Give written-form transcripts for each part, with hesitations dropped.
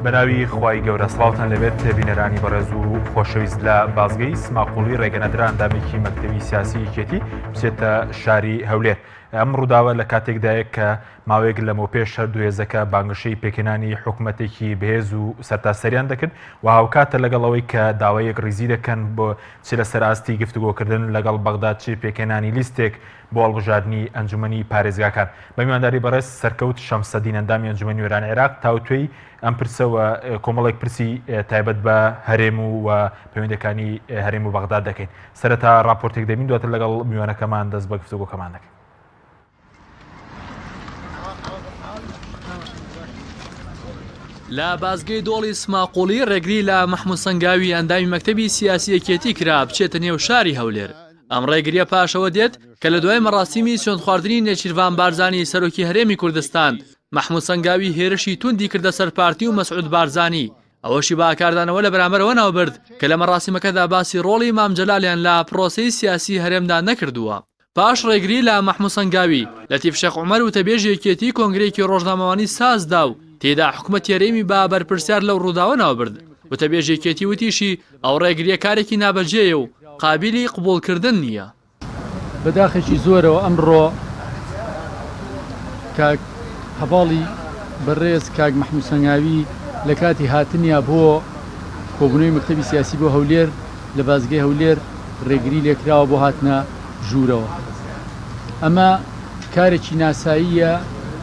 بەناوی خوای گەورە سڵاوتان لێبێت بینەرانی بەڕێز و خۆشەویست لە بازگەی سماقوڵی ڕێگەنەدرا ئەندامێکی مەکتەبی سیاسی یەکێتی بچێتە شاری هەولێر ئەم ڕووداوە لە کاتێکدایە کە ماوەیەک لەمەوپێش هەردوو هێزەکە بانگەشەی پێکهێنانی حکومەتێکی بەهێز و سەرتاسەریان دەکرد و هاوکاتە لەگەڵ ئەوەی کە داوای یەکڕیزی دەکەن بۆ چ لەسەر ئاستی گفتوگۆکردن لەگەڵ بەغدا چ پێکهێنانی لیستێک بۆ هەڵبژاردنی ئەنجومەنی پارێزگاکان. بە میوانداری بەڕێز سەرکەوت شەمسەدین ئەندامی ئەنجومەنی نوێنەرانی عێراق تاوتوێی ئەم پرسە و کۆمەڵێک پرسی تایبەت بە هەرێم و و پەیوەندەکانی هەرێم و بەغداد دەکەین. سەرەتا ڕاپۆرتێک دەبین دواتر لەگەڵ میوانەکەمان دەست بە گفتوگۆکەمان دەکەین. لە بازگەی دۆڵی سماقوڵی ڕێگری لە مەحمود سەنگاوی ئەندامی مەکتەبی سیاسی یەکێتی کرا بچێتە نێو شاری هەولێر. ئەم ڕێگرییە پاشەوە دێت کە لە دوای مەراسیمی سوێندخواردنی نێچیرڤان بارزانی سەرۆکی هەرێمی کوردستان، مەحمود سەنگاوی هێرشی توندی کردە سەر پارتی و مەسعود بارزانی، ئەوەشی بە کاردانەوە لە بەرامبەرەوە ناوبرد کە لە مەراسیمەکەدا باسی ڕۆڵی مام جەلالیان لە پرۆسەی سیاسی هەرێمدا نەکردووە. پاش ڕێگری لە مەحمود سەنگاوی، لەتیف شێخ عومەر وتەبێژی یەکێتی کۆنگرەیەکی ڕۆژنامەوانی ساز دا و تێیدا حکومەتی هەرێمی بە بەرپرسیار لەو ڕووداوە ناوبرد. وتەبێژی یەکێتی وتیشی، ئەو ڕێگرییە کارێکی نابەجێیە و قابیلی قبوڵکردن نییە. بە داخێکی زۆرەوە ئەمڕۆ کاک هەڤاڵی بەڕێز کاک مەحمود سەنگاوی لە کاتی هاتنیا بۆ کۆبوونەوەی مەکتەبی سیاسی بۆ هەولێر لە بازگەی هەولێر ڕێگری لێکراوە بۆ هاتنە ژوورەوە. ئەمە کارێکی ناساییە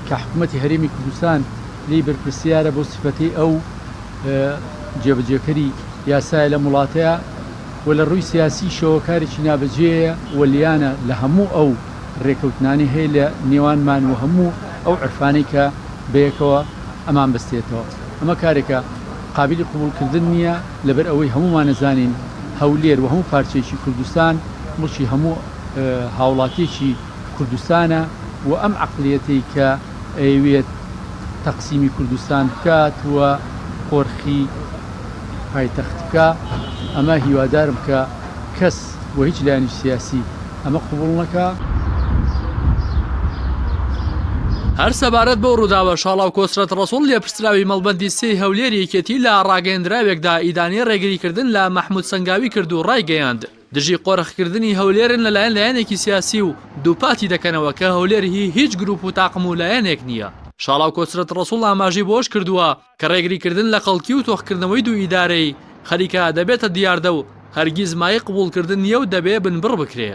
کە حکوومەتی هەرێمی کوردستان لێی بەرپرسیارە بەو سیفەتەی ئەو جێبەجێکەری یاسایە لەم وڵاتەیە و لە ڕووی سیاسیشەوە کارێکی نابەجێیە و لیانە لە هەموو ئەو ڕێکەوتنانەی هەیە لە نێوانمان و هەموو ئەو عورفانەی کە بەیەکەوە ئەمان بەستێتەوە. ئەمە کارێکە قابیلی قبوڵکردن نییە، لەبەر ئەوەی هەموومان ئەزانین هەولێر و هەموو پارچەیەکی کوردستان موڵکی هەموو هاوڵاتیەکی کوردستانە و ئەم عەقڵیەتەی کە ئەیەوێت تەقسیمی کوردستان بکات و قۆرخی پایتەخت بکا ئەمە هیوادارم کە کەس و هیچ لایەنێکی سیاسی ئەمە قبوڵ نەکا. هەر سەبارەت بەو ڕووداوە شاڵاو کۆسرەت ڕەسوڵ لێپرسراوی مەڵبەندی سێی هەولێری یەکێتی لە ڕاگەیەندراوێکدا ئیدانەی ڕێگریکردن لە مەحمود سەنگاوی کرد و ڕایگەیاند دژی قۆرخکردنی هەولێرن لەلایەن لایەنێکی سیاسی و دووپاتی دەکەنەوە کە هەولێر هی هیچ گروپ و تاقم و لایەنێک نییە. شاڵاو کۆسرەت ڕەسوڵ ئاماژەی بەوەش کردووە کە ڕێگریکردن لە خەڵکی و تۆخکردنەوەی دوو ئیدارەیی خەریکە دەبێتە دیاردە و هەرگیز مایەی قبوڵکردن نییە و دەبێ بنبڕ بکرێ.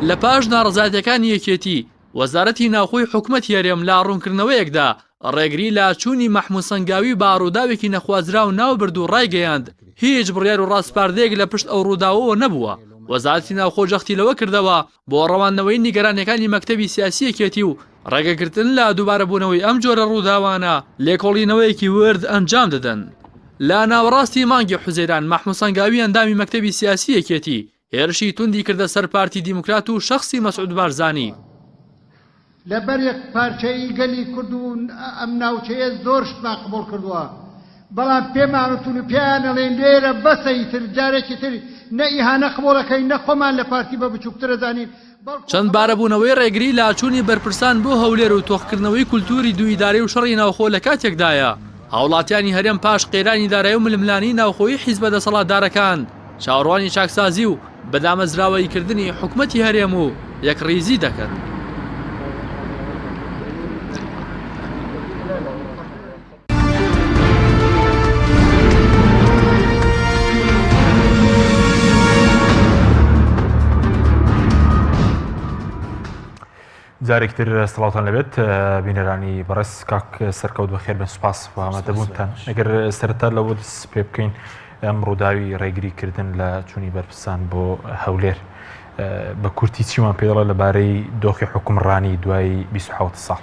لە پاش ناڕەزایەتیەکانی یەکێتی، وەزارەتی ناوخۆی حکومەتی هەرێم لە ڕوونکردنەوەیەکدا ڕێگری لە چوونی مەحمود سەنگاوی بە ڕووداوێکی نەخوازراو ناوبرد و ڕایگەیاند، هیچ بڕیار و ڕاسپاردەیەک لە پشت ئەو ڕووداوەوە نەبووە. وەزارەتی ناوخۆ جەختی لەوە کردەوە، بۆ ڕەواندنەوەی نیگەرانیەکانی مەکتەبی سیاسی یەکێتی و ڕێگەگرتن لە دووبارەبوونەوەی ئەم جۆرە ڕووداوانە، لێکۆڵینەوەیەکی ورد ئەنجام دەدەن. لە ناوەڕاستی مانگی حوزەیران مەحمود سەنگاوی ئەندامی مەکتەبی سیاسی یەکێتی هێرشی توندی کردە سەر پارتی دیموکرات و شەخسی مەسعود بارزانی. لەبەر یەکپارچەیی گەلی کورد و ئەم ناوچەیە زۆر شتمان قبوڵ کردووە، بەڵام پێمان وتون و پێیان ئەڵێین لێرە بەسە ئیتر جارێکی تر نە ئیهانە قبوڵ ئەکەین نە خۆمان لە پارتی بە بچوکتر ئەزانین بەڵکو چەند خەبات. بارەبوونەوەی ڕێگری لە چوونی بەرپرسان بۆ هەولێر و تۆخکردنەوەی کولتووری دوو ئیدارەی و شەڕی ناوخۆ لە کاتێکدایە هاوڵاتیانی هەرێم پاش قەیرانی دارایی و ململانێی ناوخۆیی حیزبە دەسەڵاتدارەکان چاوەڕوانی چاکسازی و بە دامەزراوەییکردنی حکومەتی هەرێم و یەکڕیزی دەکەن. جارێکی تر سڵاوتان لەبێت بینەرانی بەڕێز کاک سەرکەوت بەخێر بن سوپاس بۆ ئامادەبوونتان ئەگەر سەرەتا لەوە دەست پێ بکەین ئەم ڕووداوی ڕێگری کردن لە چوونی بەرپرسان بۆ هەولێر بە کورتی چیمان پێ دەڵێ لەبارەی دۆخی حکومڕانی دوای 27 ساڵ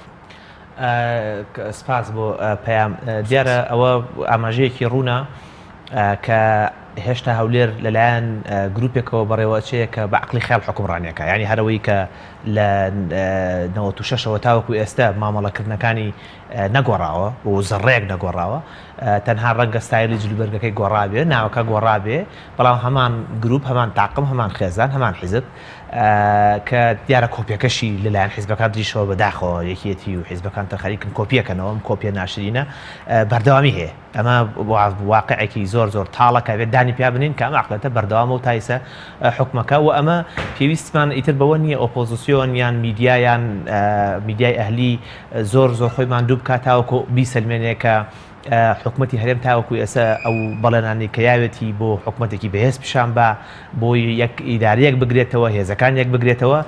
سپاس بۆ پەیام دیارە ئەوە ئاماژەیەکی ڕوونە کە. هێشتا هەولێر لەلایەن گروپێکەوە بەڕێوەچێ کە بە عقلی خێڵ حکومڕانیەکە ینی هەرەوەی کە لە 96ەوە تاوەکو ئێستا مامەڵەکردنەکانی نەگۆڕاوە و زەڕەیەک نەگۆڕاوە تەنها ڕەنگە ستایلی جلوبەرگەکەی گۆڕابێ ناوەکە گۆڕابێ بەڵام هەمان گروپ هەمان تاقم هەمان خێزان هەمان حیزب کە دیارە کۆپیەکەشی لەلایەن حیزبەکان تریشەوە بەداخەوە یەکێتی و حیزبەکان تر خەریکن کۆپیەکەنەوە ئەم کۆپیە ناشرینە بەردەوامی هەیە ئەمە واقعێکی زۆر زۆر تاڵە کە بێت دانی پیا بنین کە ئەم عقلەتە بەردەوامە و تایسە حکومەکە و ئەمە پێویستمان ئیتر بەوە نییە ئۆپۆزیسیۆن یان میدیا یان میدیای ئەهلی زۆر زۆر خۆی ماندوو بکات تاوەکو بیسەلمێنێ کە حکومەتی هەرێم تاوەکو ئێستا ئەو بەڵێنانەی کە یاوێتی بۆ حکومەتێکی بەهێز پیشان با بۆی یەک ئیدارەیەک بگرێتەوە هێزەکان یەک بگرێتەوە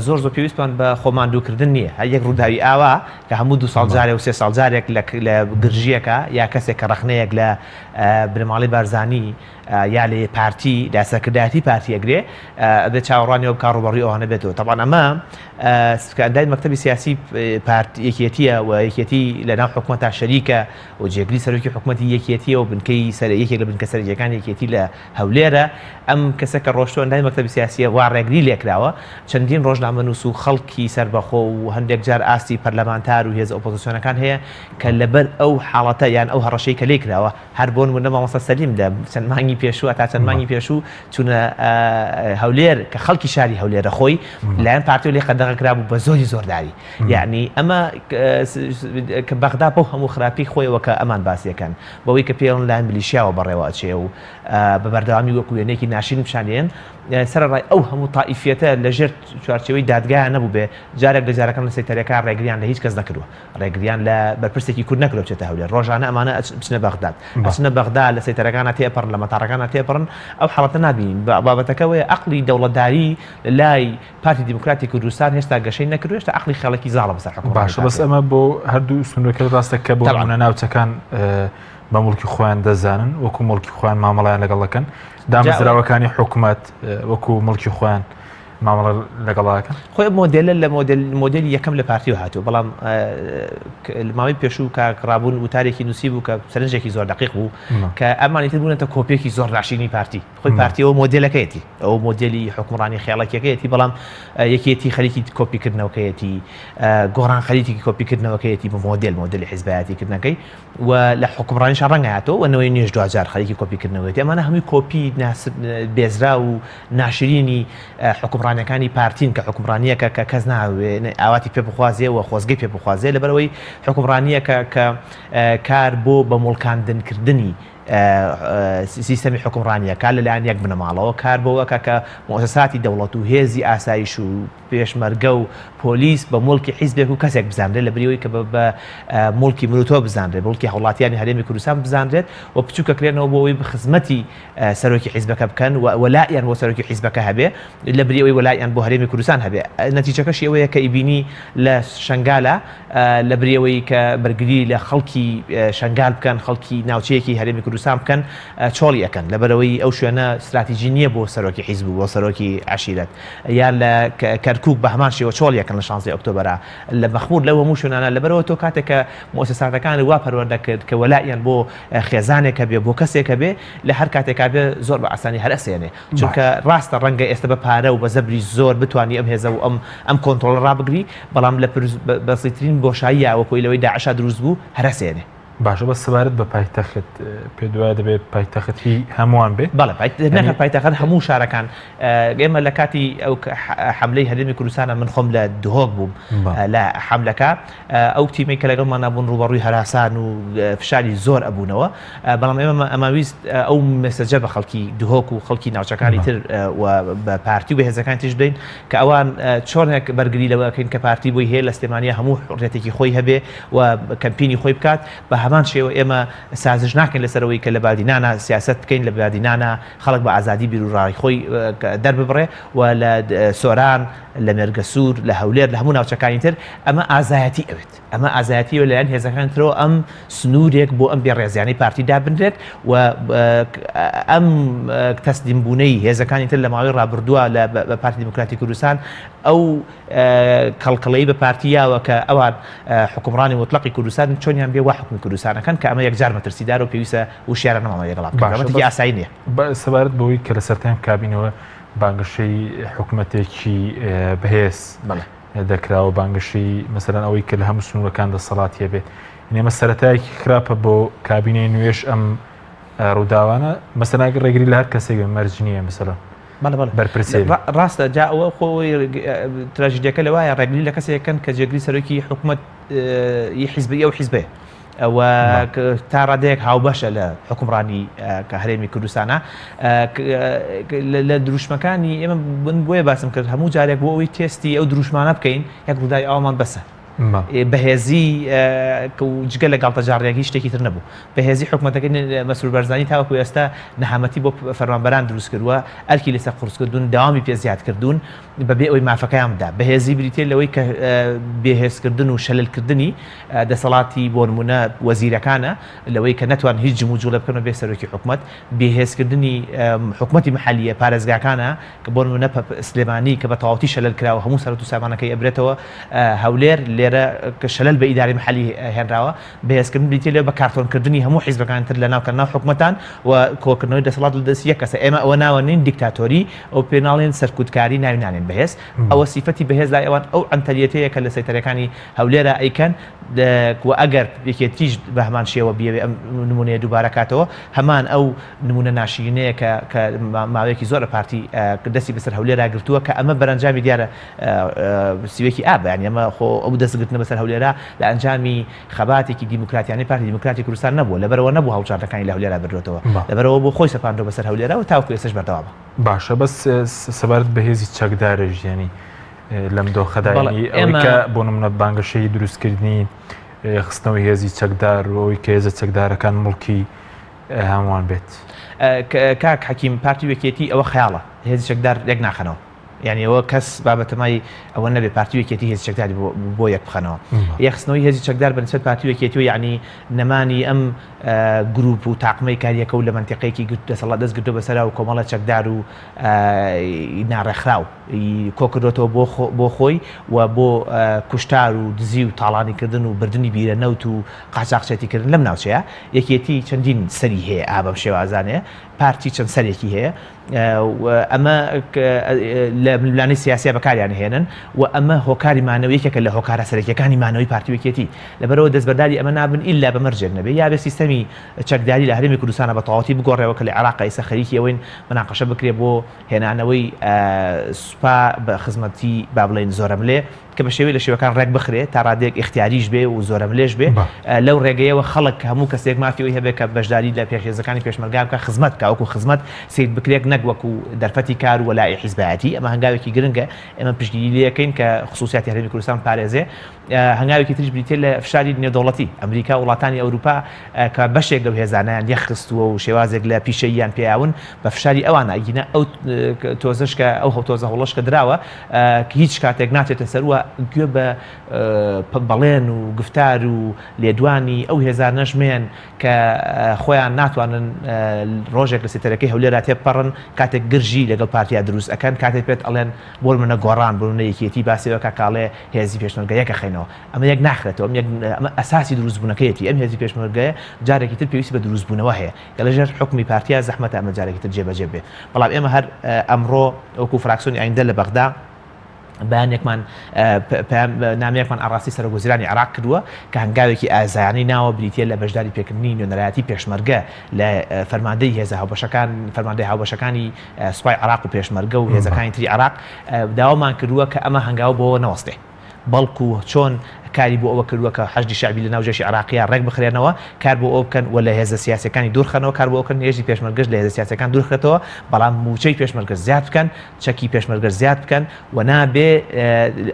زۆر زۆر پێویستمان بە خۆماندووکردن نییە هەر یەک ڕووداوی ئاوا کە هەموو دو ساڵ جارێ و سێ ساڵ جارێک لە گرژیەکە یا کەسێک کە ڕەخنەیەک لە بنەماڵەی بارزانی یا لە پارتی لە سەرکردایەتی پارتی ئەگرێ ئەبێ چاوەڕوانی ئەوە بکا ڕووبەڕووی ئەوانە بێتەوە تەبعەن ئەمە کە ئەندامی مەکتەبی سیاسی پارت یەکێتیە و یەکێتی لە ناو حکومەتا شەریکە و جێگری سەرۆکی حکومەتی یەکێتیە و بنکەی سەر یەکێک لە بنکە سەرەکیەکانی یەکێتی لە هەولێرە ئەم کەسە کە ڕۆشتوە ئەندامی مەکتەبی سیاسیە وا ڕێگری لێکراوە چەندین ڕۆژنامەنووس و خەڵکی سەربەخۆ و هەندێک جار ئاستی پەرلەمانتار و هێزە ئۆپۆزسیۆنەکان هەیە کە لەبەر ئەو حاڵەتە یان ئەو هەڕەشەی کە لێی کراوە هەر بۆ نمونە مامۆستا سەلیم لە چەند مانگی پێشوو تا چەند مانگی پێشوو چوونە هەولێر کە خەڵکی شاری هەولێرە خۆی لایەن پارتی لێ قەدەغە کرابوو بە زۆری زۆرداری یعنی ئەمە کە بەغدا بەو هەموو خراپی خۆیەوە کە ئەمان باسیەکەن بەوەی کە پێڵن لایەن ملیشیاوە بەڕێوە ئەچێ و بە بەردەوامی وەکو وێنەیەکی ناشرین پیشانێن سەرەڕای ئەو هەموو تائیفیەتە لەژێر چوارچێوەی دادگایان نەبوو بێ جارێک لە جارەکان لە سەیتەرەکان ڕێگریان لە هیچ کەس نەکردووە ڕێگریان لە بەرپرسێکی کورد نەکردوە بچێتە هەولێر، ڕۆژانە ئەمانە بچنە بەغداد، ئەچنە بەغدا لە سەیتەرەکانا تێئەپەڕن، لە مەتاڕەکانا تێئەپەڕن، ئەو حاڵەتە نابینین، بابەتەکە ئەوەیە ئەقڵی دەوڵەتداری لە لای پارتی دیموکراتی کوردستان هێشتا گەشەی نەکردوە، هێشتا ئەقڵی خێڵەکی زاڵە بەسەر حوکمڕانی باشە بەس پارتیەوە. ئەمە بۆ هەردوو سنوورەکەش ڕاستە کە بۆ تەبعەن. نموونە ناوچەکان بە موڵکی خۆیان دەزانن وەکو موڵکی خۆیان مامەڵەیان لەگەڵ دەکەن، جا ئەوەی. دامەزراوەکانی حکومەت وەکو موڵکی خۆیان مامەڵە لەگەڵا ئەکەن؟ خۆی ئەم مۆدێلە لە مۆدێل مۆدێلی یەکەم لە پارتیەوە هاتووە بەڵام ماوەی پێشوو کاک ڕابوون وتارێکی نووسی بوو کە سەرنجێکی زۆر دەقیق بوو کە ئەمانی تر بوونەتە کۆپیەکی زۆر ناشرینی پارتی خۆی پارتی ئەو مۆدێلەکەیەتی ئەو مۆدێلی حکومڕانی خێڵەکیەکەیەتی بەڵام یەکێتی خەریکی کۆپیکردنەوەکەیەتی گۆڕان خەریکی کۆپیکردنەوەکەیەتی بە مۆدێل مۆدێلی حیزبایەتیکردنەکەی و لە حوکمڕانیشا ڕەنگ هاتەوە و نەوەی نوێش دواجار خەریکی کۆپیکردنەوەیەتی ئەمانە هەمووی کۆپی بێزراو و ناشرینی حوکمڕانیەکانی پارتین کە حوکمڕانیەکە کە کەس ناوێ ئاواتی پێ بخوازێ و خۆزگەی پێ بخوازێ لەبەرئەوەی حوکمڕانیەکە کە کار بۆ بە موڵکاندنکردنی سیستەمی حوکمڕانیەکە لەلایەن یەک بنەماڵەوە کار بۆ ئەکا کە موئەسەساتی دەوڵەت و هێزی ئاسایش و پێشمەرگە و پۆلیس بە موڵکی حیزبێک و کەسێک بزانرێت لە بری ئەوەی کە بە موڵکی من و تۆ بزانرێت، موڵکی هاوڵاتیانی هەرێمی کوردستان بزانرێت و بچووکەکرێنەوە بۆ ئەوەی خزمەتی سەرۆکی حیزبەکە بکەن و وەلائیان بۆ سەرۆکی حیزبەکە هەبێ لە بری ئەوەی وەلائیان بۆ هەرێمی کوردستان هەبێ. نەتیجەکەشی ئەوەیە کە ئیبینی لە شەنگالە لە بری ئەوەی کە بەرگری لە خەڵکی شەنگال بکەن، خەڵکی ناوچەیەکی هەرێمی کوردستان بکەن، چۆڵی ئەکەن لەبەرئەوەی ئەو شوێنە ستراتیجی نییە بۆ سەرۆکی حیزب و بۆ سەرۆکی عەشیرەت. یان لە کەرکوک بە هەمان شێوە چۆڵ یەکەن لە شانزەی ئۆکتۆبەرا لە مەخمور لەو هەموو شوێنانە لەبەرئەوە تۆ کاتێک کە موئەسەساتەکانت وا پەروەردە کرد کە وەلائیان بۆ خێزانێک هەبێ بۆ کەسێک هەبێ لە هەر کاتێکا بێ زۆر بە ئاسانی هەرەسێنێ چونکە ڕاستە ڕەنگە ئێستا بە پارە و بە زەبری زۆر بتوانی ئەم هێزە و ئەم ئەم کۆنترۆڵە ڕابگری بەڵام لە بەسیترین بۆشاییە وەکۆی لەوەی داعشا دروست بوو هەرەسێنێ. باشە بەس سەبارەت بە پایتەخت پێت وایە دەبێت پایتەخت هی هەمووان بێ؟ بەڵێ نەکە پایتەخت هەموو شارەکان ئێمە لە کاتی ئەو حملەی هەرێمی کوردستانە من خۆم لە دهۆک بووم لە حملەکە ئەو تیمەی کە لەگەڵمان نبوون ڕوبەڕووی هەراسان و فشاری زۆر ئەبوونەوە بەڵام ئێمە ئەماویست ئەو message ە بە خەڵکی دهۆک و خەڵکی ناوچەکانی تر و بە پارتی و بە هێزەکان تیش بدەین کە ئەوان چۆنێک بەرگری لەوەکەین کە پارتی بۆی هەیە لە سلێمانیا هەموو حڕێتێکی خۆی هەبێ و کەمپینی خۆی بکات، بە هەمان شێوە ئێمە سازش ناکەین لەسەر ئەوەی کە لە بادینانا سیاسەت بکەین، لە بادینانا خەڵک بە ئازادی بیروڕای خۆی دەرببڕێ و لە سۆران، لە مێرگەسوور، لە هەولێر، لە هەموو ناوچەکانی تر، ئەمە ئازایەتی ئەوێت. ئەمە ئازایەتی ئەوێت لەلایەن هێزەکانی ترەوە ئەم سنوورێک بۆ ئەم بێڕێزیانەی پارتی دابنرێت و ئەم تەسلیمبوونەی هێزەکانی تر لە ماوەی ڕابردووە لە بە پارتی دیموکراتی کوردستان ئەو کەڵکڵەی بە پارتی یاوە کە ئەوان حوکمڕانی موتڵەقی کوردستان چۆنیان بێ وا حوکمی کوردستان ئەکەن کە ئەمە یەکجار مەترسیدارە و پێویستە وشیارانە مامەڵەی لەگەڵا بکرێت. باشە ئەمە بەس ئاسایی نییە. سەبارەت بەوەی کە لە سەرەتای ئەم کابینەوە بانگەشەی حکومەتێکی بەهێز بەڵێ. دەکرا و بانگەشەی مەسەلەن ئەوەی کە لە هەموو سنوورەکان دەسەڵاتی هەبێت یعنی ئەمە سەرەتایەکی خراپە بۆ کابینەی نوێش ئەم ڕووداوانە مەسەلەن ئەگەر ڕێگری لە هەر کەسێک بێ مەرج نییە مەسەلەن بەڵێ بەڵێ بەرپرسێ بێ. ڕاستە جا ئەوە خۆ تراژیدیەکە لەوایە ڕێگری لە کەسێک کەن کە جێگری سەرۆکی حکومەت ی حیزبی ئەو حیزبەیە و تا ڕادەیەک هاوبەشە لە حکومڕانی کە هەرێمی کوردستانە لە دروشمەکانی ئێمە من بۆیە باسم کرد هەموو جارێک بۆ ئەوەی تێستی ئەو دروشمانە بکەین یەک ڕووداوی ئاوامان بەسە بەهێزی جگە لە گاڵتەجاڕیەک هیچ شتێکی تر نەبوو بەهێزی حکومەتەکەی مەسرور بەرزانی تاوەکو ئێستا نەهامەتی بۆ فەرمانبەران دروست کردووە ئەرکی لەسەر قورس کردوون داوامی پێ زیاد کردوون بەبێ ئەوەی مافەکەیان بدا. بەهێزی بریتیە لەوەی کە بێهێزکردن و شەلەلکردنی دەسەڵاتی بۆ نمونە وەزیرەکانە لەوەی کە نەتوان هیچ جموجوڵێ بکەن بەبێ سەرۆکی حکومەت، بێهێزکردنی حکومەتی محەلیە پارێزگاکانە کە بۆ نمونە سلێمانی کە بە تەواوەتی شەلەل کراوە هەموو سەروەت و سامانەکەی ئەبرێتەوە هەولێر لێرە کە شەلەل بە ئیدارەی محەلی هێنراوە. بەهێزکردن بریتیە لە بە کارتۆنکردنی هەموو حیزبەکانی تر لەناو کە ناو حکومەتان و کۆکردنەوەی دەسەڵات لە دەستی یەک کەسە. ئێمە ئەوە ناوەنین دیکتاتۆری، ئەوە پێ ناڵێن سەرکوتکاری، ناوی نانێن بەهێز. ئەوە سیفەتی بەهێز لای ئەوان ئەو عەنتەریەتەیە کە لە سەیتەرەکانی هەولێرا ئەیکەن و ئەگەر یەکێتیش بە هەمان شێوە بیەوێ ئەم نمونەیە دووبارە کاتەوە هەمان ئەو نمونە ناشرینەیە کە کە ماوەیەکی زۆرە پارتی دەستی بەسەر هەولێرا گرتووە کە ئەمە بەرەنجامی دیارە سیوەکی ئابە یانی ئەمە خۆ ئەو دەستگرتنە بەسەر هەولێرا لە ئەنجامی خەباتێکی دیموکراتیانەی پارتی دیموکراتی کوردستان نەبووە لەبەرئەوە نەبوو هەڵبژاردنەکانی لە هەولێرا بردووەتەوە لەبەرئەوە بوو خۆی سەپاندووە بەسەر هەولێرا و تاوەکو ئێستاش بەردەوامە. باشە بەس سەبارەت بە هێزی چەکدارش یانی لەم دۆخەدا بەڵێ یانی ئەوەی ئێمە کە بۆ نمونە بانگەشەی دروستکردنی خستنەوەی هێزی چەکدار و ئەوەی کە هێزە چەکدارەکان موڵکی هەمووان بێت. کاک حەکیم پارتی و یەکێتی ئەوە خەیاڵە هێزی چەکدار یەک ناخەنەوە. یانی ئەوە کەس با بەتەمای ئەوە نەبێ پارتی و یەکێتی هێزی چەکداری بۆ یەک بخەنەوە. یەکخستنەوەی هێزی چەکدار بە نسبەت پارتی و یەکێتیەوە یانی نەمانی ئەم گروپ و تاقمەی کاریەکە و لە مەنتیقەیەکی دەسەڵات دەست گرتووە بەسەرا و کۆمەڵە چەکدار و ناڕێکخراو کۆکردۆتەوە بۆ خۆی و بۆ کوشتار و دزی و تاڵانیکردن و بردنی بیرە نەوت و قاچاخچێتی کردن لەم ناوچەیە. یەکێتی چەندین سەری هەیە ئا بەم شێوازانەیە پارتی چەند سەرێکی هەیە. ئەمە لە ململانێی سیاسیە بەکاریان هێنن و ئەمە هۆکاری مانەوە یەکێکە لە هۆکارە سەرەکیەکانی مانەوەی پارتی و یەکێتی لەبەرەوە دەستبەرداری ئەمە نابن ئیلا بە مەرجێک نەبێ یابێ سیستەمی چەکداری لە هەرێمی کوردستانە بە تەواوەتی بگۆڕێەوە کە لە عێراق ئیسە خەریکی ئەوەین مناقەشە بکرێ بۆ هێنانەوەی سوپا بە خزمەتی با بڵێین زۆرەملێ کە بە شێوەی لە شێوەکان ڕێک بخرێ تا ڕادەیەک ئیختیاریش بێ و زۆرەملێش بێ لەو ڕێگەیەوە خەڵک هەموو کەسێک مافی ئەوی هەبێ کە بەشداری لە پێشێزەکانی پێشمەرگا بکا خزمەت بکا وەکوو خزمەت سەیر بکرێک نەک وەکوو دەرفەتی کار و وەلائی حیزبایەتی ئەمە هەنگاوێکی گرنگە ئێمە پشتگیری لێ ئەکەین کە خسووسیاتی هەرێمی کوردستان پارێزێ هەنگاوێکی تریش بریتیە لە فشاری نێودەوڵەتی ئەمریکا و وڵاتانی ئەوروپا کە بەشێک لەو هێزانەیان یەکخستووە و شێوازێک لە پیشەییان پێیاون بە فشاری ئەوانە ئەگینا ئەو تۆزەش کە ئەو تۆزە هەوڵەش کە دراوە هیچ کاتێک ناچێتە سەر و گوێ بە بەڵێن و گفتار و لێدوانی ئەو هێزانەش مێن کە خۆیان ناتوانن ڕۆژێک لە سێتەرەکەی هەولێرا تێپەڕن کاتێک گرژی لەگەڵ پارتیا دروست ئەکەن کاتێک پێت ئەڵێن بۆ منە گۆڕان بۆ منە یەکێتی باسیەوە کاکاڵێ هێزی پێشمەرگە یەکەخەینەوە ئەمە یەک ناخرێتەوە ئەم یەک ئەمە ئەساسی دروستبوونەکەیەتی ئەم هێزی پێشمەرگەیە جارێکی تر پێویستی بە دروستبوونەوە هەیە کە لەژێر حوکمی پارتیا زەحمەتە ئەمە جارێکی تر جێبەجێ بێ بەڵام ئێمە هەر ئەمڕۆ وەکو فراکسیۆنی ئایندە لە بەغدا بەیانێکمان نامەیەکمان ئاڕاستەی سەرۆک وەزیرانی عێراق کردووە کە هەنگاوێکی ئازایانەی ناوە بریتیە لە بەشداری پێکردنی نوێنەرایەتی پێشمەرگە لە فەرماندەی هێزە هاوبەشەکان فەرماندەی هاوبەشەکانی سوپای عێراق و پێشمەرگە و هێزەکانی تری عێراق داوامان کردووە کە ئەمە هەنگاو بۆ نەوەستێ. بەڵکو چۆن کاری بۆ ئەوە کردووە کە حەشدی شەعبی لە ناو جەیشی عێراقییا ڕێک بخرێنەوە، کار بۆ ئەوە بکەن و لە هێزە سیاسییەکانی دوور خەنەوە، کار بۆ ئەوە بکەن هێزی پێشمەرگەش لە هێزە سیاسییەکان دوور خرێتەوە، بەڵام مووچەی پێشمەرگە زیاد بکەن، چەکی پێشمەرگەش زیاد بکەن و نابێ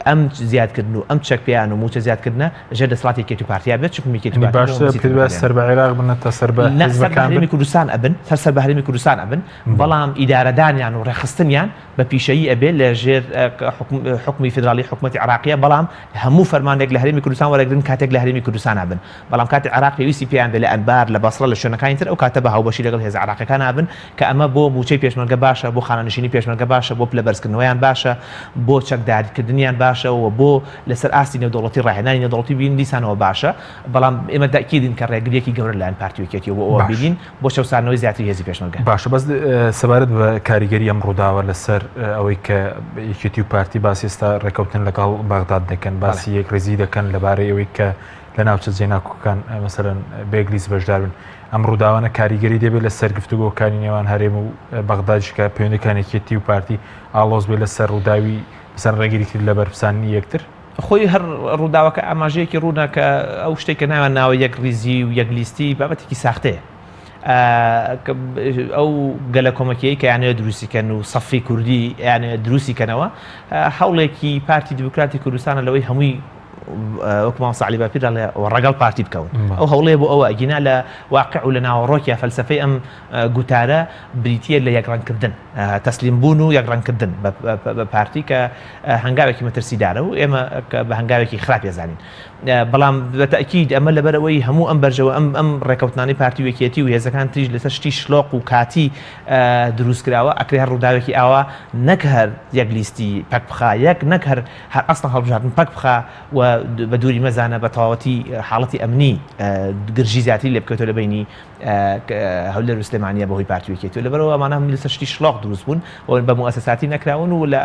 ئەم زیادکردن و ئەم چەک پێیان و مووچە زیادکردنە لەژێر دەسەڵاتی یەکێتی و پارتیا بێت، چونکە یەکێتی و یانی پارتی باشترە بۆ پێت وایە سەر بە عێراق بن تا سەر بە نا سەر بە حیزبەکان بن؟ هەرێمی کوردستان ئەبن، هەر سەر بە هەرێمی کوردستان ئەبن، بەڵام ئیدارەدانیان و ڕێکخستنیان بە پیشەیی ئەبێ لە ژێر حوکمی فیدراڵی حکومەتی عێراقیە، بەڵام هەموو فەرمانێک لە هەرێمی کوردستان وەرەگرن کاتێک لە هەرێمی کوردستانا بن، بەڵام کاتێک عێراق پێویستی پێیان بێ لە ئەنبار، لە بەسڕە، لە شوێنەکانی تر ئەو کاتە بە هاوبەشی لەگەڵ هێزە عێراقیەکانا بن کە ئەمە بۆ مووچەی پێشمەرگە باشە، بۆ خانەنشینی پێشمەرگە باشە، بۆ پلە بەرزکردنەوەیان باشە، بۆ چەکدارکردنیان باشە و بۆ لەسەر ئاستی نێودەوڵەتی ڕاهێنانی نێودەوڵەتی بین دیسانەوە باشە، بەڵام ئێمە تەئکیدین کە ڕێگرییەکی گەورە لەلایەن پارتی و یەکێتیەوە بۆ ئەوە باش. بینین بۆ چەوساندنەوەی زیاتری هێزی پێشمەرگە. باشە بەس سەبارەت بە کاریگەری ئەم ڕووداوە لەسەر ئەوەی کە یەکێتی و پارتی باسی ئێستا ڕێکەوتن لەگەڵ بەغداد دەکەن باسی یەکڕیزی دەکەن لەبارەی ئەوەی کە لە ناوچە جێناکۆکەکان مەسەلەن بێگلیس بەشدار بن ئەم ڕووداوانە کاریگەری دەبێت لەسەر گفتوگۆکانی نێوان هەرێم و بەغدادیش کە پەیوەندیەکان یەکێتی و پارتی ئاڵۆز بێت لەسەر ڕووداوی مەسەلەن ڕێگریکردن لە بەرپرسانی یەکتر؟ خۆی هەر ڕووداوەکە ئاماژەیەکی ڕوونە کە ئەو شتێک کە ناویان ناوە یەک ڕیزی و یەک لیستی بابەتێکی ساختەیە. ئەو گەلە کۆمەکیەی کە یانەوە دروستی کەن و سەفی کوردی یانەوە دروستی کەنەوە هەوڵێکی پارتی دیموکراتی کوردستانە لەوەی هەمووی وەک مامۆستا عەلی باپیر دەڵێ ڕەگەڵ پارتی بکەون ئەو هەوڵەیە بۆ ئەوە ئەگینا لە واقع و لە ناوەڕۆکیا فەلسەفەی ئەم گوتارە بریتییە لە یەکڕەنگکردن، تەسلیم بوون و یەکڕەنگکردن بە پارتی کە هەنگاوێکی مەترسیدارە و ئێمە بە هەنگاوێکی خراپ ێزانین. بەڵام بە تەئکید ئەمە لەبەرئەوەی هەموو ئەم بەرژەوە ئەم ئەم ڕێکەوتنانەی پارتی و یەکێتی و هێزەکان تریش لەسەر شتی شلۆق و کاتی دروست کراوە ئەکرێ هەر ڕووداوێکی ئاوا نەک هەر یەک لیستی پەک بخا یەک نەک هەر هەر ئەسڵەن هەڵبژاردن پەک بخا و بە دووری مەزانە بە تەواوەتی حاڵەتی ئەمنی گرژی زیاتری لێ بکەوێتەوە لە بەینی هەولێر و سلێمانیە بەهۆی پارتی و یەکێتیەوە لەبەرئەوە ئەمانە هەمووی لەسەر شتی شڵۆق دروست بوون و بە موئەسەساتی نەکراون و لە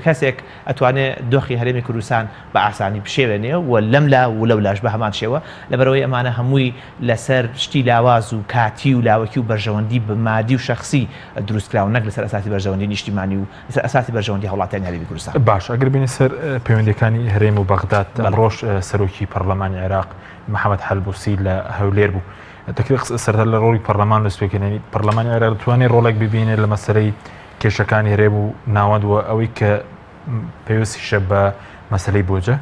کەسێک ئەتوانێ دۆخی هەرێمی کوردستان بە ئاسانی بشێوێنێ و لەم لا و لەو لاش بە هەمان شێوە لەبەرئەوەی ئەمانە هەمووی لەسەر شتی لاواز و کاتی و لاوەکی و بەرژەوەندی مادی و شەخسی دروست کراون نەک لەسەر ئەساسی بەرژەوەندی نیشتیمانی و لەسەر ئەساسی بەرژەوەندی هاوڵاتیانی هەرێمی کوردستان. باشە ئەگەر بێینە سەر پەیوەندیەکانی هەرێم و بەغداد ئەمڕۆش سەرۆکی پەڕلەمانی عێراق محەمەد حەلبوسی لە هەولێر بوو. دەکرێت قسە سەرەتا لە ڕۆڵی پەرلەمان دەست پێ بکەین یانی پەرلەمانی عێراق دەتوانێت ڕۆڵێک ببینێت لە مەسەلەی کێشەکانی هەرێم و ناوەند و ئەوەی کە پەیوەستیشە بە مەسەلەی بۆجە؟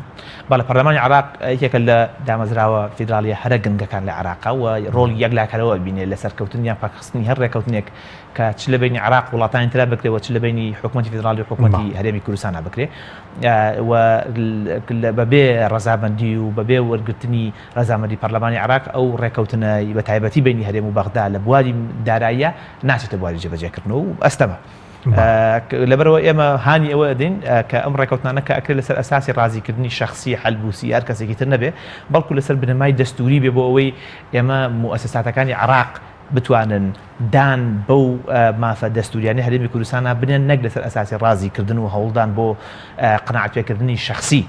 بەڵێ پەرلەمانی عێراق یەکێکە لە دامەزراوە فیدراڵیە هەرە گرنگەکان لە عێراق و ڕۆڵی یەکلاکەرەوە ئەبینێت لە سەرکەوتن یان پەکخستنی هەر ڕێکەوتنێک کە چ لە بەینی عێراق و وڵاتانی ترا بکرێ و چ لە بەینی حکومەتی فیدراڵی و حکومەتی هەرێمی کوردستانا بکرێ و بەبێ ڕەزامەندی و بەبێ وەرگرتنی ڕەزامەندی پەرلەمانی عێراق ئەو ڕێکەوتنە بە تایبەتی بەینی هەرێم و بەغدا لە بواری داراییە ناچێتە بواری جێبەجێکردنەوە و ئەستەمە. لەبەرئەوە ئێمە هانی ئەوە ئەدەین کە ئەم ڕێکەوتنانە کە ئەکرێت لەسەر ئەساسی ڕازیکردنی شەخسی حەلبوسی هەر کەسێکی تر نەبێ بەڵکو لەسەر بنەمای دەستوری بێ بۆ ئەوەی ئێمە موئەسەساتەکانی عێراق بتوانن دان بەو مافە دەستوریانەی هەرێمی کوردستانا بنێن نەک لەسەر ئەساسی ڕازیکردن و هەوڵدان بۆ قەناعەت پێکردنی شەخسی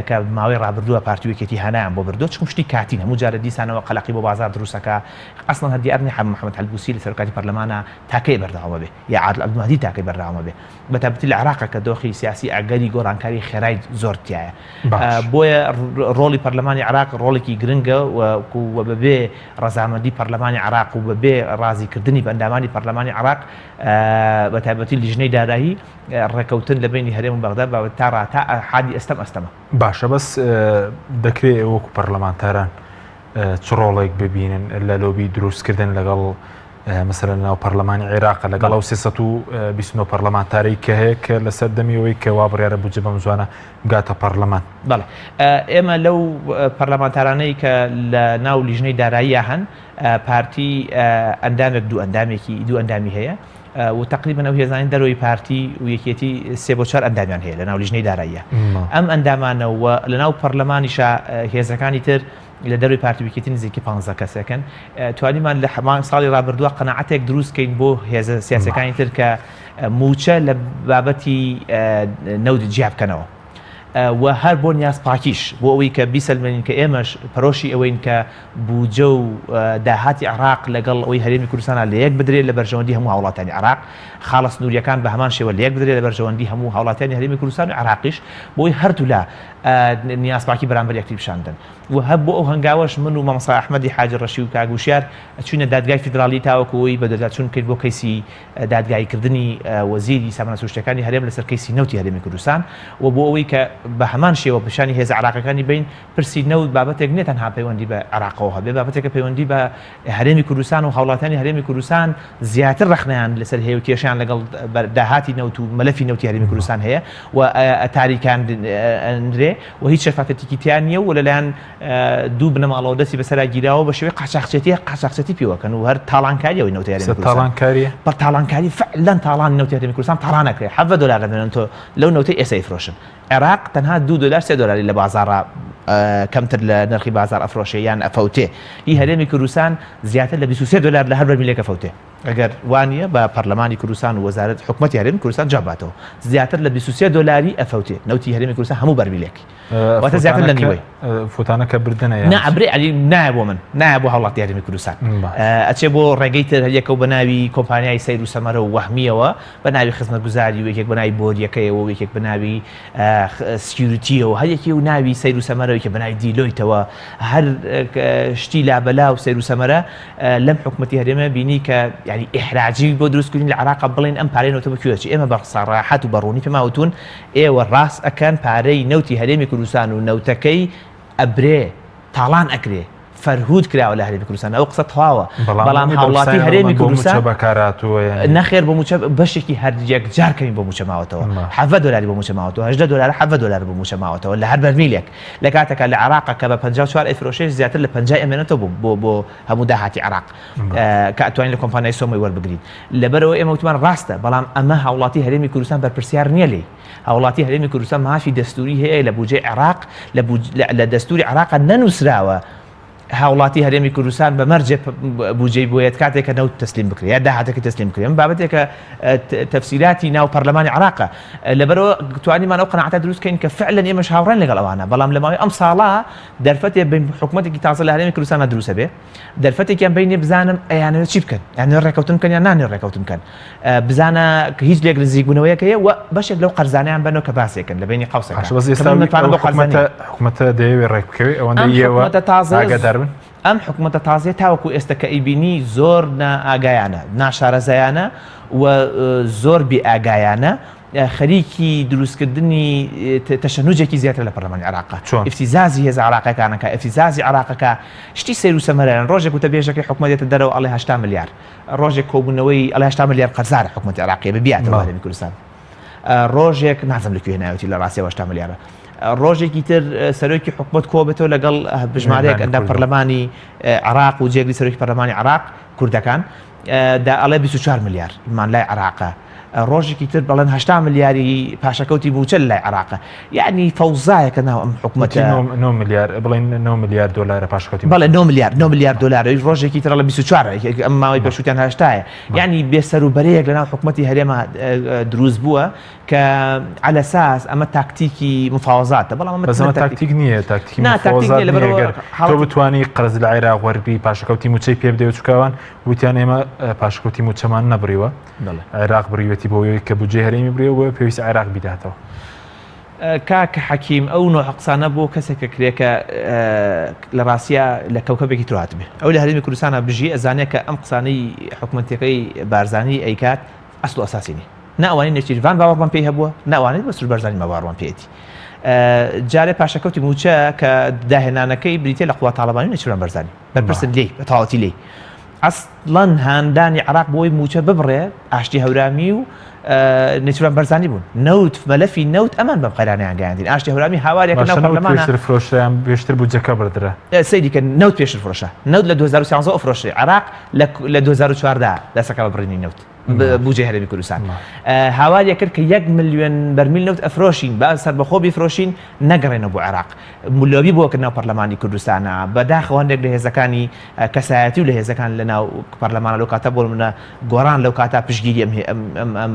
کە ماوەی ڕابردووە پارتی و یەکێتی هانایان بۆ بردووە چونکە شتی کاتین هەموو جارە دیسانەوە قەلەقی بۆ بازاڕ دروست ئەکا ئەسڵەن هەر دیار نیە محەمەد حەلبوسی لە سەرۆکاتی پەرلەمانا تا کەی بەردەوام ئەبێ یا عادل عەبدولمەهدی تا کەی بەردەوام ئەبێ بەتایبەتی لە عێراقا کە دۆخی سیاسی ئەگەری گۆڕانکاری خێرای زۆر تیایە بۆیە ڕۆڵی پەرلەمانی عێراق ڕۆڵێکی گرنگە و بەبێ ڕەزامەندی پەرلەمانی عێراق و بەبێ ڕازیکردنی بە ئەندامانی پەرلەمانی عێراق بە تایبەتی لیژنەی دارایی ڕێکەوتن لە بەینی هەرێم و بەغدا بە تا ڕا تا حادی ئەستەم ئەستەمە. باشە بەس دەکرێ ئێوە وەکو پەرلەمانتاران چ ڕۆڵێک ببینن لە لۆبی دروستکردن لەگەڵ مەسەلەن لەناو پەرلەمانی عێراق لەگەڵ ئەو 329 پەرلەمانتارەی کە هەیە کە لەسەر دەمی ئەوەی کە وا بڕیارە بودجە بەم زوانە بگاتە پەرلەمان. بەڵێ ئێمە لەو پەرلەمانتارانەی کە لە ناو لیژنەی داراییە هەن پارتی ئەندامێک دوو ئەندامێکی دوو ئەندامی هەیە و تقریبا ئەو هێزانی دەرەوەی پارتی و یەکێتی سێ بۆ چوار ئەندامیان هەیە لە ناو لیژنەی داراییە ئەم ئەندامانە و لە ناو پەرلەمانیشا هێزەکانی تر لە دەروی پارتی و یەکێتی نزیکی پانزە کەسێکن توانیمان لە هەمان ساڵی ڕابردووە قەناعەتێک دروست کەین بۆ هێزە سیاسەکانی تر کە موچە لە بابەتی نەوت جیا بکەنەوە. و هەر بۆ نیازپاکیش بۆ ئەوەی کە بیسەلمێنین کە ئێمەش پەرۆشی ئەوەین کە بوجە و داهاتی عێراق لەگەڵ ئەوەی هەرێمی کوردستانا لەیەک بدرێت لە بەرژەوەندی هەموو هاوڵاتیانی عێراق، خاڵە سنوورییەکان بە هەمان شێوە لەیەک بدرێت لە بەرژەوەندی هەموو هاوڵاتیانی هەرێمی کوردستان و عێراقیش بۆی هەردوولا نیازپاکی بەرامبەر یەکتری پیشان بدەن و هەر بۆ ئەو هەنگاوەش من و مامۆستا ئەحمەدی حاجی ڕەشی و کاک وشیار چووینە دادگای فیدراڵی تاوەکو ئەوەی بەدواداچوون بکەین بۆ کەیسی دادگاییکردنی وەزیری سامانە سروشتیەکانی هەرێم لەسەر کەیسی نەوتی هەرێمی کوردستان و بۆ ئەوەی کە بە هەمان شێوە پیشانی هێزە عێراقیەکانی بەین پرسی نەوت بابەتێک نیە تەنها پەیوەندی بە عێراقەوە هەبێ بابەتێکە پەیوەندی بە هەرێمی کوردستان و هاوڵاتیانی هەرێمی کوردستان زیاتر ڕەخنەیان لەسەر هەیە و کێشیان لەگەڵ داهاتی نەوت و مەلەفی نەوتی هەرێمی کوردستان هەیە و تاریکان نرێ و هیچ شەفافەتێکی تیا نییە و لەلایەن دوو بنەماڵەوە دەستی بەسەرا گیراوە بە شێوەی قاچاخچێتی قاچاخچێتی پێوەکەن و هەر تاڵانکاریەوەی نەوتی هەرێمی کوردستان تاڵانکاریە بە تاڵانکاری فعلا تاڵان نەوتی هەرێمی کوردستان تاڵان ئەکرێ 17 دۆلار دەدەن تۆ لەو نەوتەی ئێستا ئەیفرۆشن عێراق تەنها دوو دۆلار سێ دۆلاری لە بازاڕا کەمتر لە نرخی بازاڕ ئەفرۆشێ یان ئەفەوتێ هی هەرێمی کوردستان زیاتر لە 23 دۆلار لە هەر بەرمیلێک ئەفەوتێ ئەگەر وانیە بە پەرلەمانی کوردستان و وەزارەت حکومەتی هەرێمی کوردستان جواب باتەوە زیاتر لە 23 دۆلاری ئەفەوتێ نەوتی هەرێمی کوردستان هەموو بەرمیلێک واتە زیاتر لە نیوەی. فوتانەکە بردنە یان نا ئەبرێ عەلی نایە بۆ من نایە بۆ هاوڵاتی هەرێمی کوردستان ئەچێ بۆ ڕێگەی تر هەریەکە و بە ناوی کۆمپانیای سەیر و سەمەرە و وەهمیەوە بە ناوی خزمەتگوزاری و یەکێک بە ناوی بۆریەکەیەوە و یەکێک بە ناوی security یەوە هەر یەکێ و ناوی سەیر و سەمەرە و یەکێک بە ناوی دیلۆیتەوە هەر شتی لابەلا و سەیر و سەمەرە لەم حکومەتی هەرێمە بینی کە یعنی ئیحراجی بۆ دروست کردین لە عێراق بڵێن ئەم پارەی نەوتە بە کوێ چی ئێمە بە سەڕاحەت و بە ڕوونی پێمان وتون ئێوە ڕاست ئەکەن پارەی نەوتی هەرێمی کوردستان و نەوتەکەی ئەبرێ تاڵان ئەکرێ فەرهود کراوە لە هەرێمی کوردستان ئەو قسە تەواوە بەڵام هاوڵاتی هەرێمی کوردستان نەخێر بۆ موچە بەشێکی هەر یەکجار کەمی بۆ موچە ماوەتەوە حەڤە دۆلاری بۆ موچە ماوەتەوە هەژدە دۆلار حەڤە دۆلار بۆ موچە ماوەتەوە لە هەر بەرمیلێک لە کاتێکا لە عێراق کە بە 54 ئەیفرۆشێ زیاتر لە 50 ئەمێنێتەوە بۆ بۆ بۆ هەموو داهاتی عێراق کە ئەتوانین لە کۆمپانیای سۆمۆی وەربگرین. لەبەرئەوە ئێمە وتمان ڕاستە، بەڵام ئەمە هاوڵاتی هەرێمی کوردستان بەرپرسیار نییە لێی. هاوڵاتی هەرێمی کوردستان مافی دەستووری هەیە لە بودجەی عێراق، لە دەستووری عێراقا نەنووسراوە هاوڵاتی هەرێمی کوردستان بە مەرجێ بودجەی بۆیەت کاتێک کە نەوت تەسلیم بکرێت یا داهاتەکەی تەسلیم بکرێت. ئەمە بابەتێکە تەفسیراتی ناو پەرلەمانی عێراقە. لەبەرئەوە توانیمان ئەو قەناعەتە دروست بکەین کە فعلەن ئێمەش هاوڕاین لەگەڵ ئەوانە، بەڵام لە ماوەی ئەم ساڵە دەرفەتێ بین حکومەتێکی تازە لە هەرێمی کوردستانە دروستە بێ دەرفەتێکیان بینێ بزانم ئەیانەوێت چی بکەن یانەوێت ڕێکەوتن بکەن یان نانێ ڕێکەوتن بکەن بزانە کە هیچ لێک نزیکبوونەوەیەک هەیە و بەشێک لەو قەرزانیان بەنەوە کە باسێکن لە بینی قەوسەکە باشە بەس ئێستا ئەو حکومەتە حکومەتە دەیەوێت ڕێک بکەوێت ئەوەندەی ئێوە تازە ئاگادار بن ئەم حکومەتە تازەیە تاوەکو ئێستا کە ئەیبینی زۆر نائاگایانە ناشارەزایانە و زۆر بێ ئاگایانە خەریکی دروستکردنی تەشەنوجێکی زیاترە لە پەرلەمانی عێراقا. چۆن؟ ئیفتیزازی هێزە عێراقیەکان ئەکا، ئیفتیزازی عێراق ئەکا، شتی سەیر و سەمەرەن، ڕۆژێک وتەبێژەکەی حکومەت دێتە دەرەوە ئەڵێ 80 ملیار، ڕۆژێک کۆبوونەوەی ئەڵێ 80 ملیار قەرزارە حکومەتی عێراقی ئەبێ بیاتەوە هەرێمی کوردستان. ڕۆژێک نازم لە کوێ هێناوێتی لە ڕاستیەوە 80 ملیارە. ڕۆژێکی تر سەرۆکی حکومەت کۆبێتەوە لەگەڵ بژمارەیەک ئەندام پەرلەمانی عێراق و جێگری سەرۆکی پەرلەمانی عێراق کوردەکان دا ئەڵێ 24 ملیار مان لای عێراقە ڕۆژێکی تر بەڵێن 80 ملیاری پاشەکەوتی مووچە لای عێراقە یعنی فەوزایەکە ناو ئەم حکومەتە 9 ملیار بڵێن 9 ملیار دۆلارە پاشەکەوتی بەڵێ 9 ملیار 9 ملیار دۆلار ڕۆژێکی تر لە 24 ئەم ماوەی پێشووتیان هەشتایە یعنی بێسەر و بەرەیەک لەناو حکومەتی هەرێمە دروست بووە کە عەلەساس ئەمە تاکتیکی مفاوەزاتە بەڵام ئەمە بەس ئەمە تاکتیک نییە تاکتیکی نا تاکتیک مفاوەزات نییە نییە لەبەرئەوە گەر تۆ حاڵەتی بتوانی قەرز لە عێراق وەرگری پاشەکەوتی مووچەی پێ بدەی و چونکە ئەوان وتیان ئێمە پاشەکەوتی مووچەمان نەبڕیوە بەڵێ. عێراق بڕیوێتی بۆ ئەوەی کە بودجەی هەرێمی بڕیوە بۆیە پێویستە عێراق بیداتەوە. کاک حەکیم ئەو نۆعە قسانە بۆ کەسێک ئەکرێ کە لە ڕاستیا لە کەوکەبێکی تر هاتبێ ئەو لە هەرێمی کوردستانا بژی ئەزانێ کە ئەم قسانەی حکومەتەکەی بارزانی ئەیکات ئەسڵ و ئەساسی نیە نە ئەوانەی نێچیرڤان باوەڕمان پێی هەبووە نە ئەوانەی مەسرور بارزانی ما باوەڕمان پێیەتی جارێ پاشەکەوتی مووچە کە داهێنانەکەی بریتە لە قوات تاڵەبانی و نێچیرڤان بارزانی بەرپرسن لێی بە تەواوەتی لێی ئەسڵەن هاندانی عراق بۆی مووچە ببڕێ ئاشتی هەورامی و نێچیرڤان بارزانی بوون نەوت مەلەفی نەوت ئەمان بەم قەیرانیان گەیاندین ئاشتی هەورامی هاوارێکە ناو پەرلەمانە پێشتر فرۆشیان پێشتر بودجەکە بردرا سەیری کە نەوت پێشتر فرۆشە نەوت لە 2013 فرۆشی عراق لە 2014 دەسەکە بە بڕینی نەوت. بوجەی هەرێمی کوردستان هاواریە کرد کە یەک ملیۆن بەرمیل نەوت ئەفرۆشین با سەربەخۆ بیفرۆشین نەگەڕێنەوە بۆ عێراق لۆبی بۆ کرد ناو پەرلەمانی کوردستانە بەداخەوە هەندێک لە هێزەکانی کەسایەتی و لە هێزەکان لە ناو پەرلەمانە لەو کاتە بۆ منە گۆڕان لەو کاتە پشگیری ئەم ئەم ئەم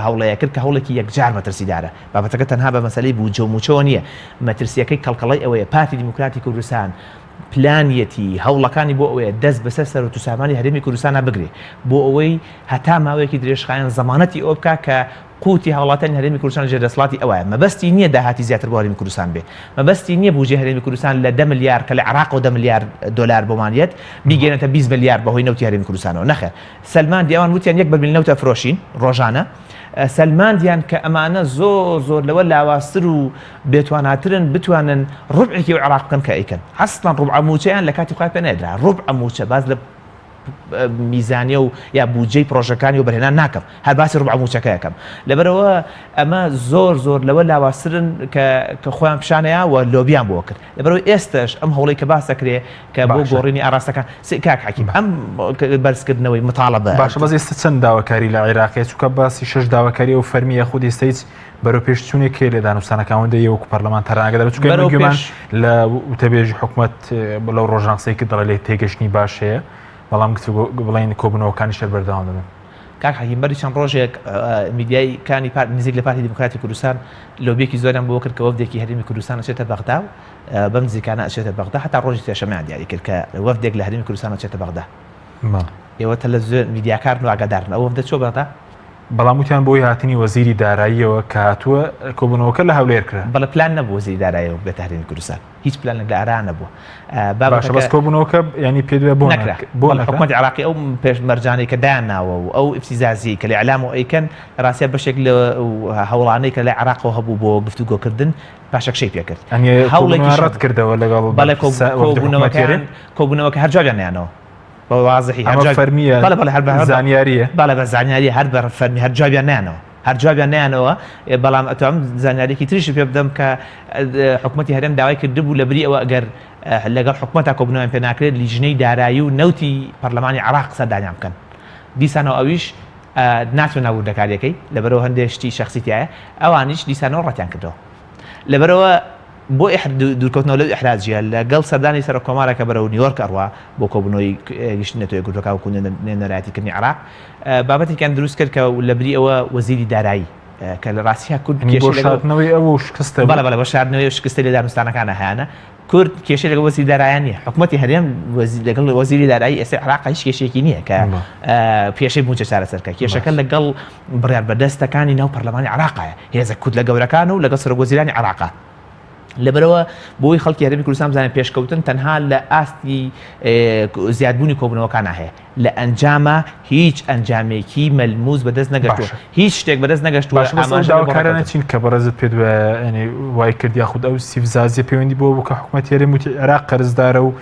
هەوڵەیە کرد کە هەوڵێکی یەکجار مەترسیدارە بابەتەکە تەنها بە مەسەلەی بودجە و مووچەوە نییە مەترسیەکەی کەڵکەڵەی ئەوەیە پارتی دیموکراتی کوردستان پلانیەتی، هەوڵەکانی بۆ ئەوەیە دەست بەسەر سەروەت و سامانی هەرێمی کوردستانا بگرێ، بۆ ئەوەی هەتا ماوەیەکی درێژخایەن زەمانەتی ئەوە بکا کە قوتی هاوڵاتیانی هەرێمی کوردستان لەژێر دەسەڵاتی ئەوایە، مەبەستی نییە داهاتی زیاتر بۆ هەرێمی کوردستان بێ، مەبەستی نییە بوجەی هەرێمی کوردستان لە دە ملیار کە لە عێراقەوە دە ملیار دۆلار بۆمان یەت بیگەیەنێتە 20 ملیار بەهۆی نەوتی هەرێمی کوردستانەوە، نەخێر سەلماندی ئەوان وتیان یەک بەرمیل نەوت ئەفرۆشین ڕۆژانە، سەلماندیان کە ئەمانە زۆر زۆر لەوە لاوازتر و بێتواناترن بتوانن ڕوبعێکی ئەو عێراق بکەن کە ئەیکەن ئەسڵەن ڕوبعە مووچەیان لە کاتی خۆیان پێ نەدرا ڕوبعە مووچە باس لە میزانیە و یا بودجەی پرۆژەکانی و بەرهێنان ناکەم هەر باسی ڕوبعە مووچەکە یەکەم لەبەرەوە ئەمە زۆر زۆر لەوە لاوازترن کە کە خۆیان پیشانەیە و لۆبیان بۆ کرد لەبەرەوە ئێستش ئەم هەوڵی کە باس دەکرێ کە بۆ گۆڕینی ئاراستەکان کاک حەکیم ئەم بەرزکردنەوەی متاڵەبە باشە بەس ئێستا چەند داواکاری لە عێراقیە چونکە باسی شش داواکاری ئەو فەرمیە خودی ئێستا هیچ بەرەوپێشچوونێک هەیە لە دانوستانەکان وەندە ئێوە وەکو پەرلەمانتاران ئاگادار چونکە ئێمە گوێمان لە وتەبێژی حکومەت لەو ڕۆژان قسەی کرد دەڵێ لێ تێگەشتنی باش هەیە بەڵام گفتوگۆ بڵێن کۆبوونەوەکانیش هەر بەردەوام دەبن. کاک حەکیم بەری چەند ڕۆژێک میدیای کانی پارت نزیک لە پارتی دیموکراتی کوردستان لۆبیەکی زۆریان بۆ کرد کە وەفدێکی هەرێمی کوردستان ئەچێتە بەغدا و بەم نزیکانە ئەچێتە بەغدا هەتا ڕۆژی سێشەممەیان دیاری کرد کە وەفدێک لە هەرێمی کوردستان ئەچێتە بەغدا ئێوە تەلەڤزیۆن میدیاکارن و ئاگادارن ئەو وەفدە چووە بەغدا؟ بەڵام وتیان بۆی هاتنی وەزیری داراییەوە کە هاتووە کۆبوونەوەکە لە هەولێر کرا. بەڵێ پلان نەبوو وەزیری داراییەوە بێتە هەرێمی کوردستان هیچ پلانێک لە ئارا نەبووە. باشە بەس کۆبوونەوەکە یانی پێت وایە بۆ نەکرا؟ بۆ نەکرا؟ حکومەتی عێراقی ئەو پێش مەرجانەی کە دایان ناوە و ئەو ئیبتیزازیەی کە لە ئیعلام و ئەیکەن لە ڕاستیا بەشێک لە هەوڵانەی کە لە عێراقەوە هەبوو بۆ گفتوگۆکردن پاشەکشەی پێکرد. هەوڵێکی ڕەت کردەوە لەگەڵ بەڵێ کۆبوونەوەکەیان کۆبوونەوەکە هەر جوابیان نەیانەوە. بە وازحی هەر جواب فەرمیە بەڵێ بەڵێ هەر بە زانیاریە بەڵێ بە زانیاری هەر بە فەرمی هەر جوابیان نایانەوە هەر جوابیان نایانەوە بەڵام ئەتوانم زانیاریەکی تریش پێ بدەم کە حکومەتی هەرێم داوای کردبوو لە بری ئەوە ئەگەر لەگەڵ حکومەتا کۆبوونەوەیان پێ ناکرێت لیژنەی دارایی و نەوتی پەرلەمانی عێراق سەردانیان بکەن دیسانەوە ئەویش ناچمە ناو وردەکاریەکەی لەبەرەوە هەندێک شتی شخصی تایە ئەوانیش دیسانەوە ڕەتیان کردەوە لەبەرئەوە بۆ دوورکەوتنەوە لەو ئیحراجییە، لەگەڵ سەردانی سەرۆک کۆمارە کە بەرەو نیۆرک ئەڕوا بۆ کۆبوونەوەی گشتی نەتەوە یەکگرتووەکان وەکوو نوێنەرایەتیکردنی عێراق، بابەتێکیان دروست کرد کە لەبری ئەوە وەزیری دارایی کە لە ڕاستیا کورد یانی بۆ شاردنەوەی ئەو شکستە بەڵێ بەڵێ بۆ شاردنەوەی ئەو شکستەی لە دانوستانەکانا هەیانە کورد کێشەی لەگەڵ وەزیری دارایان نییە حکوومەتی هەرێم لەگەڵ وەزیری دارایی ئێستا عێراق هیچ کێشەیەکی نییە کە کێشەی مووچە چارەسەر بکات کێشەکە لەگەڵ بڕیاربەدەستەکانی ناو پەرلەمانی عێراقایە هێزە کوتلە گەورەکان و لەگەڵ سەرۆکوەزیرانی عێراقا. لەبەرئەوە بۆی خەڵکی هەرێمی کوردستان بزانێت پێشکەوتن تەنها لە ئاستی زیادبوونی کۆبوونەوەکانە هەیە لە ئەنجاما هیچ ئەنجامێکی مەلموس بەدەست نەگەشتووە هیچ شتێک بەدەست نەگەشتووە باشە بەس ئەو داواکارانە چین کە بەڕێزت پێت وایە یانی وای کرد یاخود ئەو سیفزازیە پەیوەندی بۆ بوو کە حکومەتی هەرێم وتی عێراق قەرزدارە و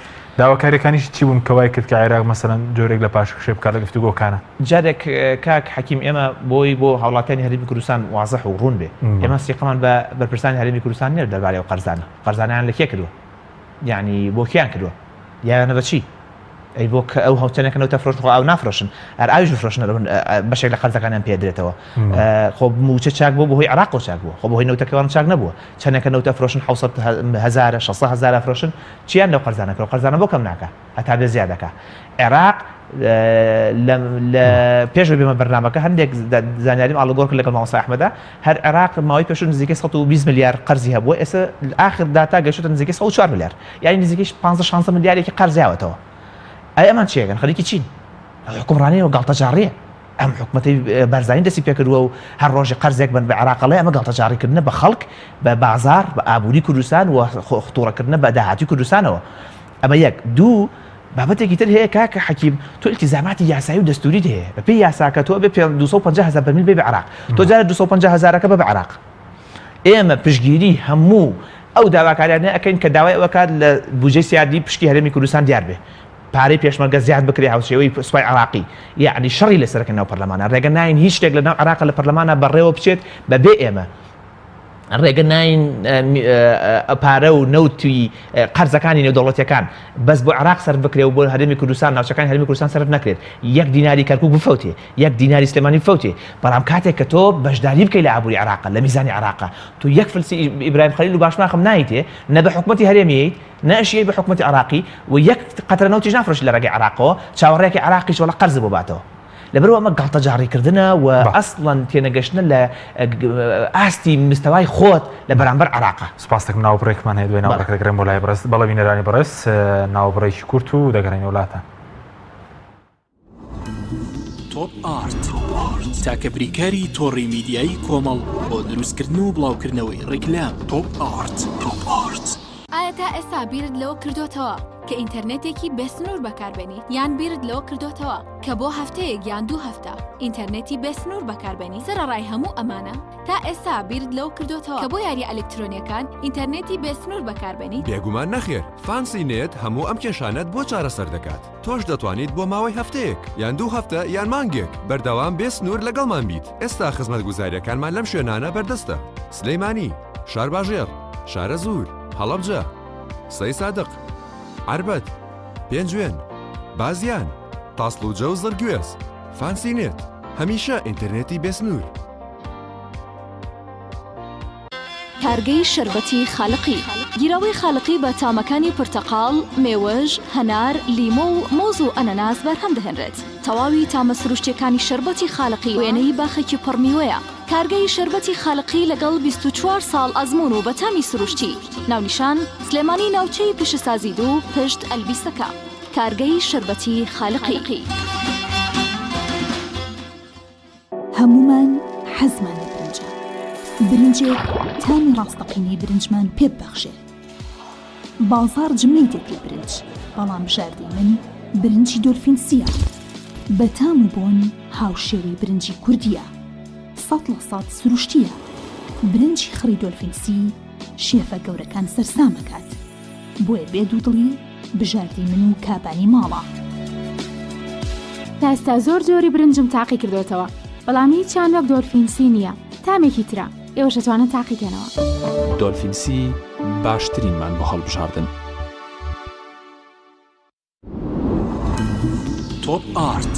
داواکاریەکانیش چی بوون کە وای کرد کە عێراق مەسەلەن جۆرێک لە پاشەکشێ بکات لە گفتوگۆکانە؟ جارێک کاک حەکیم ئێمە بۆی بۆ هاوڵاتیانی هەرێمی کوردستان وازح و ڕوون بێ ئێمە سیقەمان بە بەرپرسانی هەرێمی کوردستان نیە دەربارەی ئەو قەرزانە قەرزانیان لە کێ کردووە یعنی بۆ کێیان کردووە یانە بە چی ئەی بۆ کە ئەو هەوچەنێکە نەوتە فرۆشن خۆ ئاو نافرۆشن هەر ئاویش بفرۆشن بەشێک لە قەرزەکانیان پێدرێتەوە خۆ موچە چاک بوو بەهۆی عراق چاک بوو خۆ بەهۆی نەوتەکەوان چاک نەبووە چەندێکە نەوتە فرۆشن 600 هەزارە 600 هەزارە فرۆشن چیان لەو قەرزانە کرد قەرزانە بۆ کەم ناکە هەتا بێ زیاد دەکا عێراق لە پێش بێمە بەرنامەکە هەندێک زانیاریم ئاڵوگۆڕ کرد لەگەڵ مامۆستا ئەحمەدا هەر عێراق ماوەی پێشوو نزیکەی 120 ملیار قەرزی هەبووە ئێستا ئاخر داتا گەشتە نزیکەی 104 ملیار یعنی نزیکەی 15 16 ملیارێکی قەرز یاوەتەوە ئەی ئەمان چیەکەن خەریکی چین حکومڕانیەوە گاڵتەجاڕیە ئەم حکومەتەی بارزانی دەستی پێکردووە و هەر ڕۆژێ قەرزێک بن بە عێراق ئەڵێ ئەمە گاڵتەجاڕیکردنە بە خەڵک بە بازاڕ بە ئابووری کوردستان و خطوڕەکردنە بە داهاتووی کوردستانەوە ئەمە یەک دوو بابەتێکی تر هەیە کاکە حەکیم تۆ التزاماتی یاسایی و دەستوریت هەیە بەپێی یاساکە تۆ ئەبێ 250 هەزار بەرمیل بێ بە عێراق تۆ جارێ 250 هەزارەکە بە بە عێراق ئێمە پشتگیری هەموو ئەو داواکاریانە ئەکەین کە داوای ئەوە کات لە بودجەی سیادی پشکی هەرێمی کوردستان دیار بێ پارەی پێشمەرگە زیاد بکرێ هاوشێوەی سوپای عێراقی یەعنی شەڕی لەسەر ئەکەن ناو پەرلەمانە ڕێگە ناین هیچ شتێک لە ناو عێراق لە پەرلەمانە بەڕێوە بچێت بەبێ ئێمە. ڕێگە ناین پارە و نەوتی قەرزەکانی نێودەوڵەتیەکان بەس بۆ عێراق سەرف بکرێ و بۆ هەرێمی کوردستان ناوچەکانی هەرێمی کوردستان سەرف نەکرێت یەک دیناری کەرکوک بفەوتێ یەک دیناری سلێمانی بفەوتێ بەڵام کاتێک کە تۆ بەشداری بکەی لە ئابووری عێراق لە میزانی عێراق تۆ یەک فلسی ئیبراهیم خەلیل و باشماخم نایتێ نە بە حکومەتی هەرێمیت نە ئەشیەی بە حکومەتی عێراقی و یەک قەترە نەوتیش نافرۆشی لە ڕێگەی عێراقەوە چاوەڕێکی عێراقیش وەڵا قەرز بۆ باتەوە لەبەرئەوە ئەمە گاڵتەجاڕیکردنە و ئەسڵەن تێنەگەشتنە لە ئاستی مستەوای خۆت لە بەرامبەر عێراقا. سوپاست دەکەم ناوبڕێکمان هەیە دوای ناوبڕەکە دەگەڕێم بۆ لای بەڕێز بەڵێ بینەرانی بەڕێز ناوبڕێکی کورت و دەگەڕێینەوە لاتان. تۆپ ئارت تاکە بریکاری تۆڕی میدیایی کۆمەڵ بۆ دروستکردن و بڵاوکردنەوەی ڕیکلام تۆپ ئارت. تۆپ ئارت. ئایا تا ئێستا بیرت لەوە کردۆتەوە کە ئینتەرنێتێکی بێسنوور بەکاربێنیت؟ یان بیرت لەوە کردۆتەوە کە بۆ هەفتەیەک یان دوو هەفتە ئینتەرنێتی بێسنوور بەکاربێنیت؟ سەرەڕای هەموو ئەمانە تا ئێستا بیرت لەوە کردۆتەوە کە بۆ یارییە ئەلکترۆنییەکان ئینتەرنێتی بێسنوور بەکاربێنیت؟ بێگومان نەخێر، فانسی نێت هەموو ئەم کێشانەت بۆ چارەسەر دەکات. تۆش دەتوانیت بۆ ماوەی هەفتەیەک، یان دوو هەفتە، یان مانگێک، بەردەوام بێ سنوور لەگەڵمان بیت. ئێستا خزمەتگوزارییەکانمان لەم شوێنانە بەردەستە، سلێمانی، شارباژێڕ، شارەزوور، هەڵەبجە، سەیسادق، عەربەت، پێنجوێن، بازیان، تاسڵوجە و زڕگوێز. فانسی نێت، هەمیشە ئینتەرنێتی بێ سنوور. کارگەی شەربەتی خالقی. گیراوەی خالقی بە تامەکانی پرتەقاڵ، مێوژ، هەنار، لیمۆ و مۆز و ئەنەناس بەرهەم دەهێنرێت. تەواوی تامە سروشتیەکانی شەربەتی خالقی وێنەی باخێکی پڕ میوەیە. کارگەی شەربەتی خالقی لەگەڵ 24 ساڵ ئەزموون و بە تامی سروشتی. ناونیشان، سلێمانی ناوچەی پیشەسازی دوو پشت ئەلبیسەکە. کارگەی شەربەتی خالقی. هەموومان حەزمان لە برنجە، برنجێک تامی ڕاستەقینەی برنجمان پێ ببەخشێ. بازاڕ جمەی دێت لە برنج، بەڵام بژاردەی من برنجی دۆلفین سییە. بە تام و بۆن هاوشێوەی برنجی کوردییە. 100% سروشتییە. برنجی خڕی دۆلفین سی شێفە گەورەکان سەرسام ئەکات. بۆیە بێ دوودڵی بژاردەی من و کابانی ماڵە. تا ئێستا زۆر جۆری برنجم تاقی کردۆتەوە بەڵام هیچیان وەک دۆلفین سی نییە تامێکی ترە ئێوەش ئەتوانن تاقی کەنەوە. دۆلفین سی باشترینمان بۆ هەڵبژاردن. تۆپ ئارت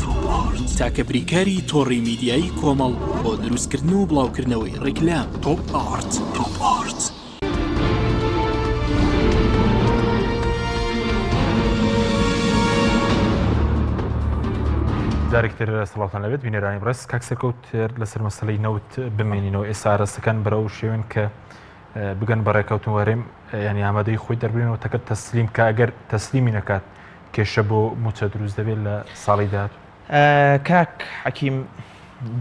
تاکە بریکاری تۆڕی میدیایی کۆمەڵ بۆ دروستکردن و بڵاوکردنەوەی ڕیکلام تۆپ ئارت. تۆپ ئارت. جارێکتر سڵاوتان لەبێت بینەرانی بڕێز کاک سەرکەوت لەسەر مەسلەی نەوت بمێنینەوە ئێستا ڕستەکان بەرەو شێوێن کە بگەن بە ڕێکەوتن وەرێم ینی ئامادەی خۆی دەربرێنەوە تەکە تەسلیم کە ئەگەر تەسلیمی نەکات کێشە بۆ موچە دروست دەبێت لە ساڵی داات کاک حەکیم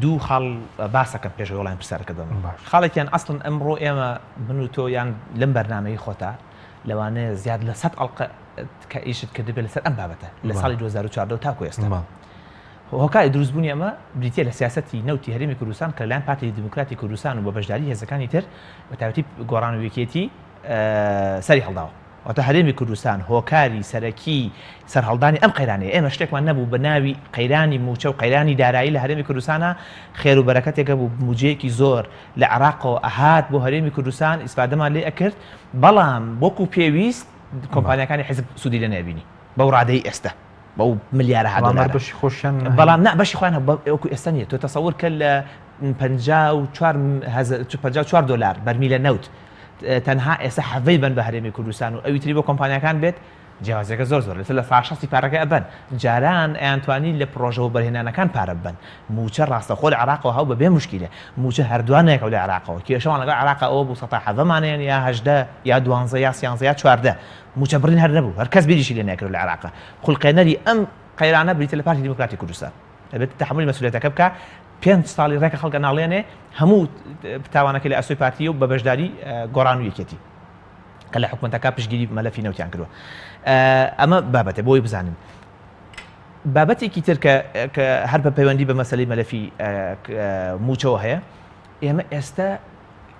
دوو خاڵ باسەکەم پێش وەڵام پرسیارەکە دەم خاڵێکیان ئەسڵن ئەمڕۆ ئێمە من و تۆ یان لەم بەرنمەی خۆتا لەوانەیە زیاد لە سەد ئەڵقە کە ئیشت کردبێت لەسەر ئەم بابەتە لە ساڵی 2014 تاکو ئێستا هۆکاری دروستبوونی ئەمە بریتییە لە سیاسەتی نەوتی هەرێمی کوردستان کە لەلایەن پارتی دیموکراتی کوردستان و بە بەشداری هێزەکانی تر بە تایبەتی گۆڕان و یەکێتی سەری هەڵداوە. واتە هەرێمی کوردستان هۆکاری سەرەکی سەرهەڵدانی ئەم قەیرانەیە. ئێمە شتێکمان نەبوو بە ناوی قەیرانی مووچە و قەیرانی دارایی لە هەرێمی کوردستانا خێر و بەرەکەتێک هەبوو مووجەیەکی زۆر لە عێراقەوە ئەهات بۆ هەرێمی کوردستان ئیسفادەمان لێ ئەکرد بەڵام وەکو پێویست کۆمپانیاکانی حیزب سوودی لێ نەبینی بەو ڕادەی ئێستا. بەو ملیارەها دۆلارە بەشی خۆشیان بەڵام نا بەشی خۆیان وەکو ئێستا نییە تۆ تەسەور کە لە 54 دۆلار بەرمیلە نەوت تەنها ئێستا حەڤەی بن بە هەرێمی کوردستان و ئەوی تری بۆ کۆمپانیاکان بێت جیاوازیەکە زۆر زۆر لەسەر لە ساشەستی پارەکە ئەبەن جاران ئەیانتوانی لە پرۆژە و بەرهێنانەکان پارە ببەن موچە ڕاستەخۆ لە عراقەوە هەو بە بێ مشکیلە موچە هەردووان نەیەکەوە لە عراقەوە کێشەوان لەگەڵ عراق ئەوە بوو سەتا حەڤەمانەیەن یا هەژدە یا دوانزە یا سیانزە یا چواردە مووچە بڕین هەر نەبوو، هەر کەس بیریشی لێ نەکرد لە عێراق. خولقێنەری ئەم قەیرانە بریتیە لە پارتی دیموکراتی کوردستان. دەبێت تەحەمولی مەسئولیەتەکە بکا. پێنج ساڵی ڕێکە خەڵک ئەناڵێنێ، هەموو تاوانەکەی لە ئەستۆی پارتییە و بە بەشداری گۆڕان و یەکێتی کە لە حکومەتەکە پشتگیری مەلەفی نەوتیان کردووە. ئەمە بابەتە بۆی بزانن. بابەتێکی تر کە هەر بە پەیوەندی بە مەسەلەی مەلەفی مووچەوە هەیە، ئێمە ئێستا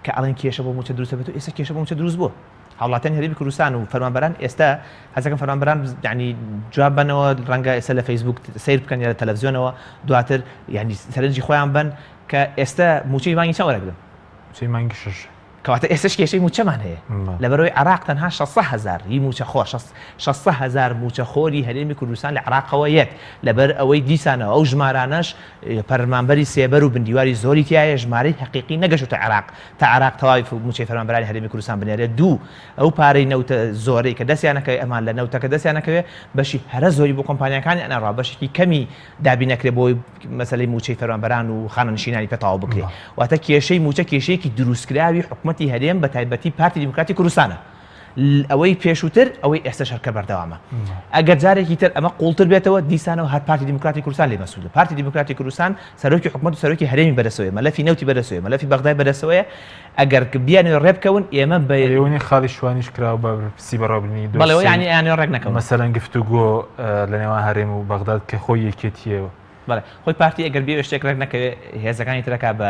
کە ئەڵێن کێشە بۆ مووچە دروست دەبێت و ئێستا کێشە بۆ مووچە دروست بووە. هاوڵاتیانی هەرێمی کوردستان و فەرمانبەران ئێستا حەزەکەم فەرمانبەران یعنی جواب بەنەوە ڕەنگە ئێستا لە فەیسبوک سەیر بکەن یا لە تەلەڤزیۆنەوە دواتر یعنی سەرنجی خۆیان بن کە ئێستا مووچەی مانگی چەند وەرەگرن؟ مووچەی مانگی شەش. کەواتە ئێستش کێشەی مووچەمان هەیە. لەبەرئەوەی عێراق تەنها 600 هەزار ی مووچەخۆر، 600 هەزار مووچەخۆری هەرێمی کوردستان لە عێراقەوە یەت. لەبەر ئەوەی دیسانەوە ئەو ژمارانەش فەرمانبەری سێبەر و بندیواری زۆری تیایە، ژمارەی هەقیقی نەگەشتۆتە عێراق تا عێراق تەواوی مووچەی فەرمانبەرانی هەرێمی کوردستان بنێرێت. دوو، ئەو پارەی نەوتە زۆرەی کە دەستیان ئەکەوێ ئەمان لە نەوتەکە دەستیان ئەکەوێ بەشی هەرە زۆری بۆ کۆمپانیاکانیان ئەڕوا بەشێکی کەمی دابین ئەکرێ بۆی مەسەلەی مووچەی فەرمانبەران و خانەنشینانی پێ تەواو بکرێ واتە کێشەی مووچە کێشەیەکی دروستکراوی حکومەتی هەرێم بە تایبەتی پارتی دیموکراتی کوردستانە ئەوەی پێشووتر ئەوەی ئێستاش هەر کە بەردەوامە ئەگەر جارێکی تر ئەمە قوڵتر بێتەوە دیسانەوە هەر پارتی دیموکراتی کوردستان لێ مەسوولە پارتی دیموکراتی کوردستان سەرۆکی حکومەت و سەرۆکی هەرێمی بەدەستەوەیە مەلەفی نەوتی بەدەستەوەیە مەلەفی بەغدای بەدەستەوەیە ئەگەر بیانەوێ ڕێ بکەون ئێمە بە ئێوەنی خاڵی شوانیش کراوە بە پرسی بەڕێوەبردنی دۆسیەی بەڵێ یانی ئەیانەوێ ڕێک نەکەون. مەسەلەن گفتوگۆ لە نێوان هەرێم و بەغداد کە خۆی یەکێتییە. بەڵێ خۆی پارتی ئەگەر بیەوێ شتێک ڕێک نەکەوێ هێزەکانی تر ئەکا بە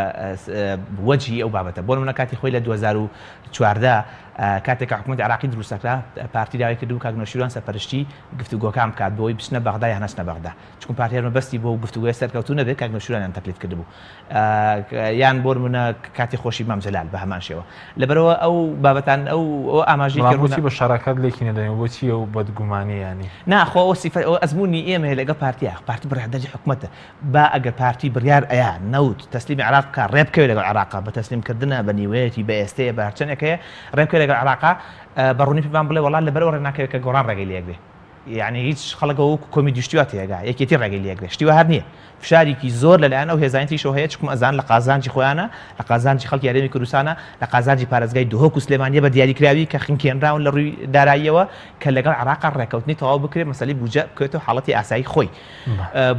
وەجهی ئەو بابەتە بۆ نمونە کاتی خۆی لە 2014 کاتێک کە حکوومەتی عراقی دروست دەکرا پارتی داوای کردبوو کاک نەوشیروان سەرپەرشتی گفتوگۆکان بکات بۆی بچنە بەغدا یان نەچنە بەغدا چونکە پارتی هەر مەبەستی بۆ گفتوگۆی سەرکەوتوو نەبێت کاک نەوشیروانیان تەکلیف کردبوو یان بۆ نمونە کاتی خۆشی مام جەلال بە هەمان شێوە لەبەرەوە ئەو بابەتان ئەو ئەو ئاماژەیەکی ڕوونە بۆچی بە شەراکەت لێکی نەدەین بۆچی ئەو بەدگومانی ینی نا خۆ ئەو سیفەت ئەو ئەزموونی ئێمە هەیە لەگەڵ پارتیا پارتی بڕیاردەری حکومەتە با ئەگەر پارتی بڕیار ئەیا نەوت تەسلیمی عێراق بکا ڕێ بکەوێ لەگەڵ عێراقا بە تەسلیم کردنە بە نیوەیەتی بە ئێستەیە بە هەرچەندێک هەیە ڕێ بکەوێ لەگەڵ عێراقا بە ڕوونی پێمان بڵێ وەڵا لەبەرئەوە ڕێ ناکەوێ کە گۆڕان ڕێگەی لێ ئەگرێ یەعنی هیچ خەڵک ئەوە وەکو کۆمیدی شتی وا تێئەگا یەکێتی ڕێگەی لێ ئەگرێ شتی وا هەر نییە فشارێکی زۆر لەلایەن ئەو هێزانی تریشەوە هەیە چکم ئەزان لە قازانجی خۆیانە لە قازانجی خەڵکی هەرێمی کوردستانە لە قازانجی پارێزگای دهۆک و سلێمانیە بە دیاریکراوی کە خنکێنراون لە ڕووی داراییەوە کە لەگەڵ عێراقا ڕێکەوتنی تەواو بکرێت مەسەلەی بودجە بکەوێتەوە حاڵەتی ئاسایی خۆی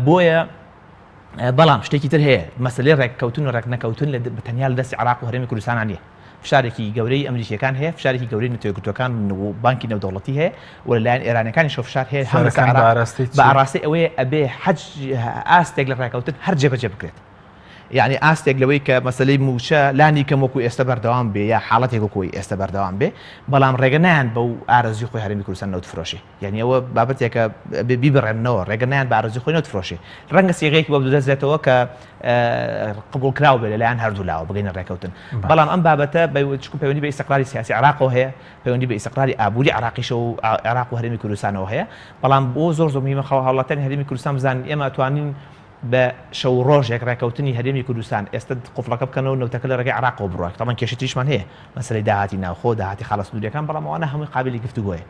بۆیە بەڵام شتێکی تر هەیە مەسەلەی ڕێککەوتن و ڕێکنەکەوتن لە تەنیا لە دەستی عێراق و هەرێمی کوردستانە نییە فشارێکی گەورەی ئەمریکییەکان هەیە، فشارێکی گەورەی نەتەوە یەکگرتووەکان و بانکی نێودەوڵەتی هەیە و لەلایەن ئێرانییەکانیشەوە فشار هەیە هەم لەسەر فشارەکان بە عێراق ئاراستەی بە چی؟ ئاراستەی ئەوەیە ئەبێ حەج ئاستێک لە ڕێکەوتن هەر جێبەجێ بکرێت. یانی ئاستێک لەوەی کە مەسەلەی مووچە لانی کەم وەکوو ئێستە بەردەوام بێ یا حاڵەتێک وەکوو ئەوەی ئێستە بەردەوام بێ، بەڵام ڕێگە نایەن بەو ئارەزووی خۆی هەرێمی کوردستان نەوت فرۆشێ. یانی ئەوە بابەتێکە ئەبێ بیبڕێننەوە، ڕێگە نایەن بە ئارەزووی خۆی نەوت فرۆشێ. ڕەنگە سیغەیەکی بۆ بدۆزرێتەوە کە قبوڵکراو بێت لەلایەن هەردوو لاوە بگەینە ڕێکەوتن. بەڵام ئەم بابەتە چونکە پەیوەندی بە ئیستقراری سیاسی عێراقەوە هەیە، پەیوەندی بە ئیستقراری ئابووری عێراقیشەوە و عێراق و هەرێمی کوردستانەوە هەیە. بەڵام بۆ زۆر زۆر مهمە هاوڵاتیانی هەرێمی کوردستان بزانن ئێمە ئەتوانین بە شەو و ڕۆژێک ڕێکەوتنی هەرێمی کوردستان ئێستە قوفڵەکە بکەنەوە نەوتەکە لە ڕێگەی عێراقەوە بڕوات. تەبعەن کێشەی تریشمان هەیە، مەسەلەی داهاتی ناوخۆ، داهاتی خاڵە سنوورییەکان، بەڵام ئەوانە هەمووی قابیلی گفتوگۆیە.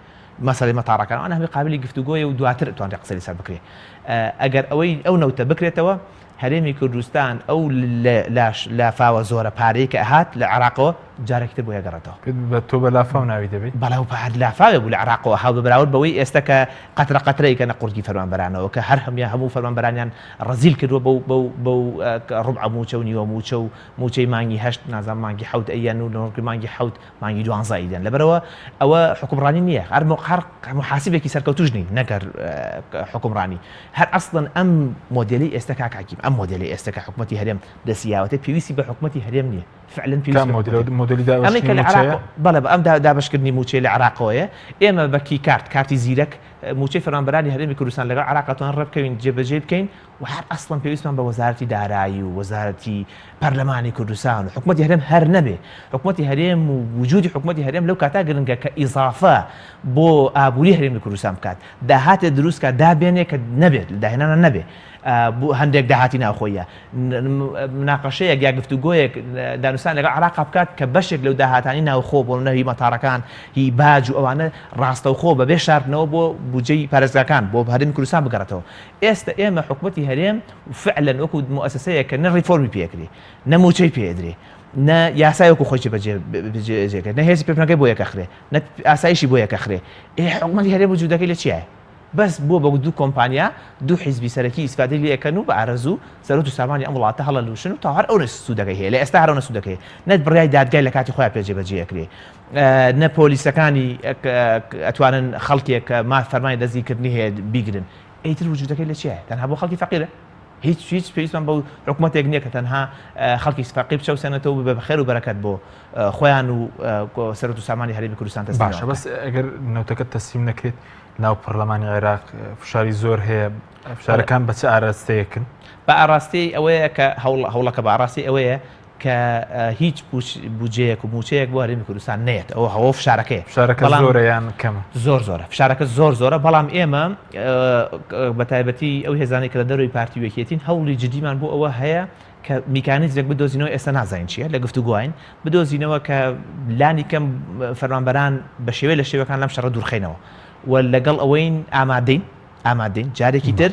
مەسەلەی مەتاڕەکان ئەوانە هەمووی قابلی گفتوگۆیە و دواتر ئەتوانرێت قسەی لەسەر بکرێ. ئەگەر ئەوەی ئەو نەوتە بکرێتەوە هەرێمی کوردستان ئەو لافاوە زۆرە پارەی کە ئەهات لە عێراقەوە جارێکی تر بۆی ئەگەڕێتەوە. بە تۆ بە لافاو ناوی دەبەی؟ بەڵێ ئەو هەر لافاوێ بوو لە عێراقەوە هاو بە بەراورد بەوەی ئێستا کە قەترە قەترە ئەیکەنە قوڕگی فەرمانبەرانەوە کە هەر هەموویان هەموو فەرمانبەرانیان ڕەزیل کردووە بەو بەو بەو ڕوبعە مووچە و نیوە مووچە و مووچەی مانگی هەشت نازانم مانگی حەوت ئەیەن و مانگی حەوت مانگی دوانزە ئەیدەن لەبەرئەوە ئەوە حوکمڕانی نییە هەر هەر محاسبێکی سەرکەوتوش نین نەک هەر حوکمڕانی هەر ئەسڵەن ئەم مۆدێلی ئێستا کاک حەکیم ئەم مۆدێلی ئێستا کە حکومەتی هەرێم دەستی یاوەتێ پێویستی بە حکومەتی هەرێم نییە فعلا پێویستی کام بە مۆدێل حکومەتی مۆدێلی ئەمەی دابەشکردنی کە لە عێراق مووچەیە؟ بەڵێ ئەم دابەشکردنی مووچەی لە عێراقەوەیە ئێمە بە key card کارتی زیرەک مووچەی فەرمانبەرانی هەرێمی کوردستان لەگەڵ عێراق ئەتوانین ڕێبکەوین جێبەجێی بکەین و هەر ئەسڵەن پێویستمان بە وەزارەتی دارایی و وەزارەتی پەرلەمانی کوردستان و حکومەتی هەرێم هەر نەبێ حکومەتی هەرێم و وجودی حکومەتی هەرێم لەو کاتا گرنگە کە ئیزافە بۆ ئابووری هەرێمی کوردستان بکات داهاتێ دروست کات دابێنێ کە نەبێت لە داهێنانە نەبێ بۆ هەندێک داهاتی ناوخۆیە مناقەشەیەک یا گفتوگۆیەک دانوستان لەگەڵ عراقا بکات کە بەشێک لەو داهاتانی ناوخۆ بۆ نەوی مەتارەکان هی باج و ئەوانە ڕاستەوخۆ بەبێ شاردنەوە بۆ بودجەی پارێزگاکان بۆ هەرێمی کوردستان بگەڕێتەوە ئێستە ئێمە حکومەتی هەرێم فعلەن وەکو موئەسەسەیەک کە نە ڕیفۆرمی پێ ئەکرێ نە مووچەی پێ ئەدرێ نە یاسای وەکو خۆی جێبەجێ جێبەجێ نە هێزی پێشمەرگەی بۆ یەکەخرێ نە ئاسایشی بۆ یەکەخرێ ئێ حکومەتی هەرێم وجودەکەی لە چیایە بەس بووە بە دوو کۆمپانیا دوو حیزبی سەرەکی ئیسفادەی لێ ئەکەن و بە ئارەزوو سەروەت و سامانی ئەم وڵاتە هەڵەلووشن و تا هەر ئەونە سوودەکەی هەیە لە ئێستا هەر ئەونە سوودەکەی هەیە نە بڕیای دادگای لە کاتی خۆیان پێ جێبەجێ ئەکرێ نە پۆلیسەکانی ئەتوانن خەڵکێک کە ماف فەرمانی دەستگیرکردنی هەیە بیگرن ئیتر وجودەکەی لە چیایە تەنها بۆ خەڵکی فەقیرە هیچ هیچ پێویستمان بەو حکومەتێک نییە کە تەنها خەڵکی فەقیر بچەوسێنێتەوە و بە خێر و بەرەکەت بۆ خۆیان و سەرۆت و سامانی هەرێمی کوردستان تەسلیم باشە بەس ئەگەر نەوتەکە تەسلیم نەکرێت ناو پەرلەمانی عێراق فشاری زۆر هەیە فشارەکان بە چ ئاراستەیەکن؟ بە ئاراستەی ئەوەیە کە هەوڵەکە بە ئاراستەی ئەوەیە. کە هیچ بودجەیەک و مووچەیەک بۆ هەرێمی کوردستان نەیەت ئەوە هەوە فشارەکەیە. فشارەکە زۆرە یان کەمە؟ زۆر زۆرە فشارەکە زۆر زۆرە بەڵام ئێمە بە تایبەتی ئەو هێزانەی کە لە دەرەوەی پارتی و یەکێتین هەوڵی جدیمان بۆ ئەوە هەیە کە میکانیزمێک بدۆزینەوە ئێستا نازانین چییە لە گفتوگۆین بدۆزینەوە کە لانی کەم فەرمانبەران بە شێوەی لە شێوەکان لەم شەڕە دوورخەینەوە و لەگەڵ ئەوەین ئامادەین ئامادەین جارێکی تر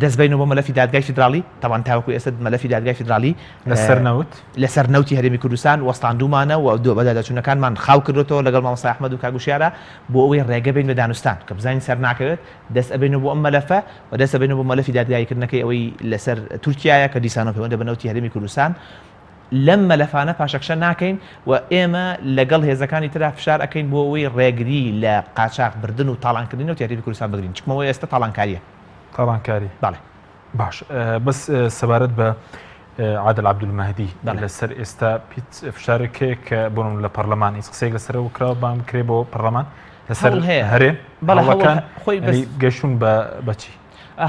دەست بینەوە بۆ مەلەفی دادگای فیدراڵی تاوان تاوەکو ئێستا مەلەفی دادگای فیدراڵی لەسەر نەوت لەسەر نەوتی هەرێمی کوردستان وەستاندومانە و دو بەداداچوونەکانمان خاو کردوێتەوە لەگەڵ مامۆستا ئەحمەد و کاک وشیارە بۆ ئەوەی ڕێگە بین بە دانوستان کە بزانین سەر ناکەوێت دەست ئەبینەوە بۆ ئەم مەلەفە و دەست ئەبینەوە بۆ مەلەفی دادگاییکردنەکەی ئەوەی لەسەر تورکیایە کە دیسانەوە پەیوەندە بە نەوتی هەرێمی کوردستان لەم مەلەفانە پاشەکشە ناکەین و ئێمە لەگەڵ هێزەکانی ترا فشار ئەکەین بۆ ئەوەی ڕێگری لە قاچاخ بردن و تاڵانکردنی نەوتی هەرێمی کوردستان بگرین چکمەوە ئێستا تاڵانکاریە. تاڵانکاری. بەڵێ. باش بەس سەبارەت بە عادل عەبدولمەهدی لەسەر ئێستا هیچ فشارێک هەیە کە بۆ لە پەرلەمان هیچ قسەیەک لەسەرەوە کراوە بانگ بکرێ بۆ پەرلەمان لەسەر هەرێم هەوڵەکان خۆی گەشتون بە بەچی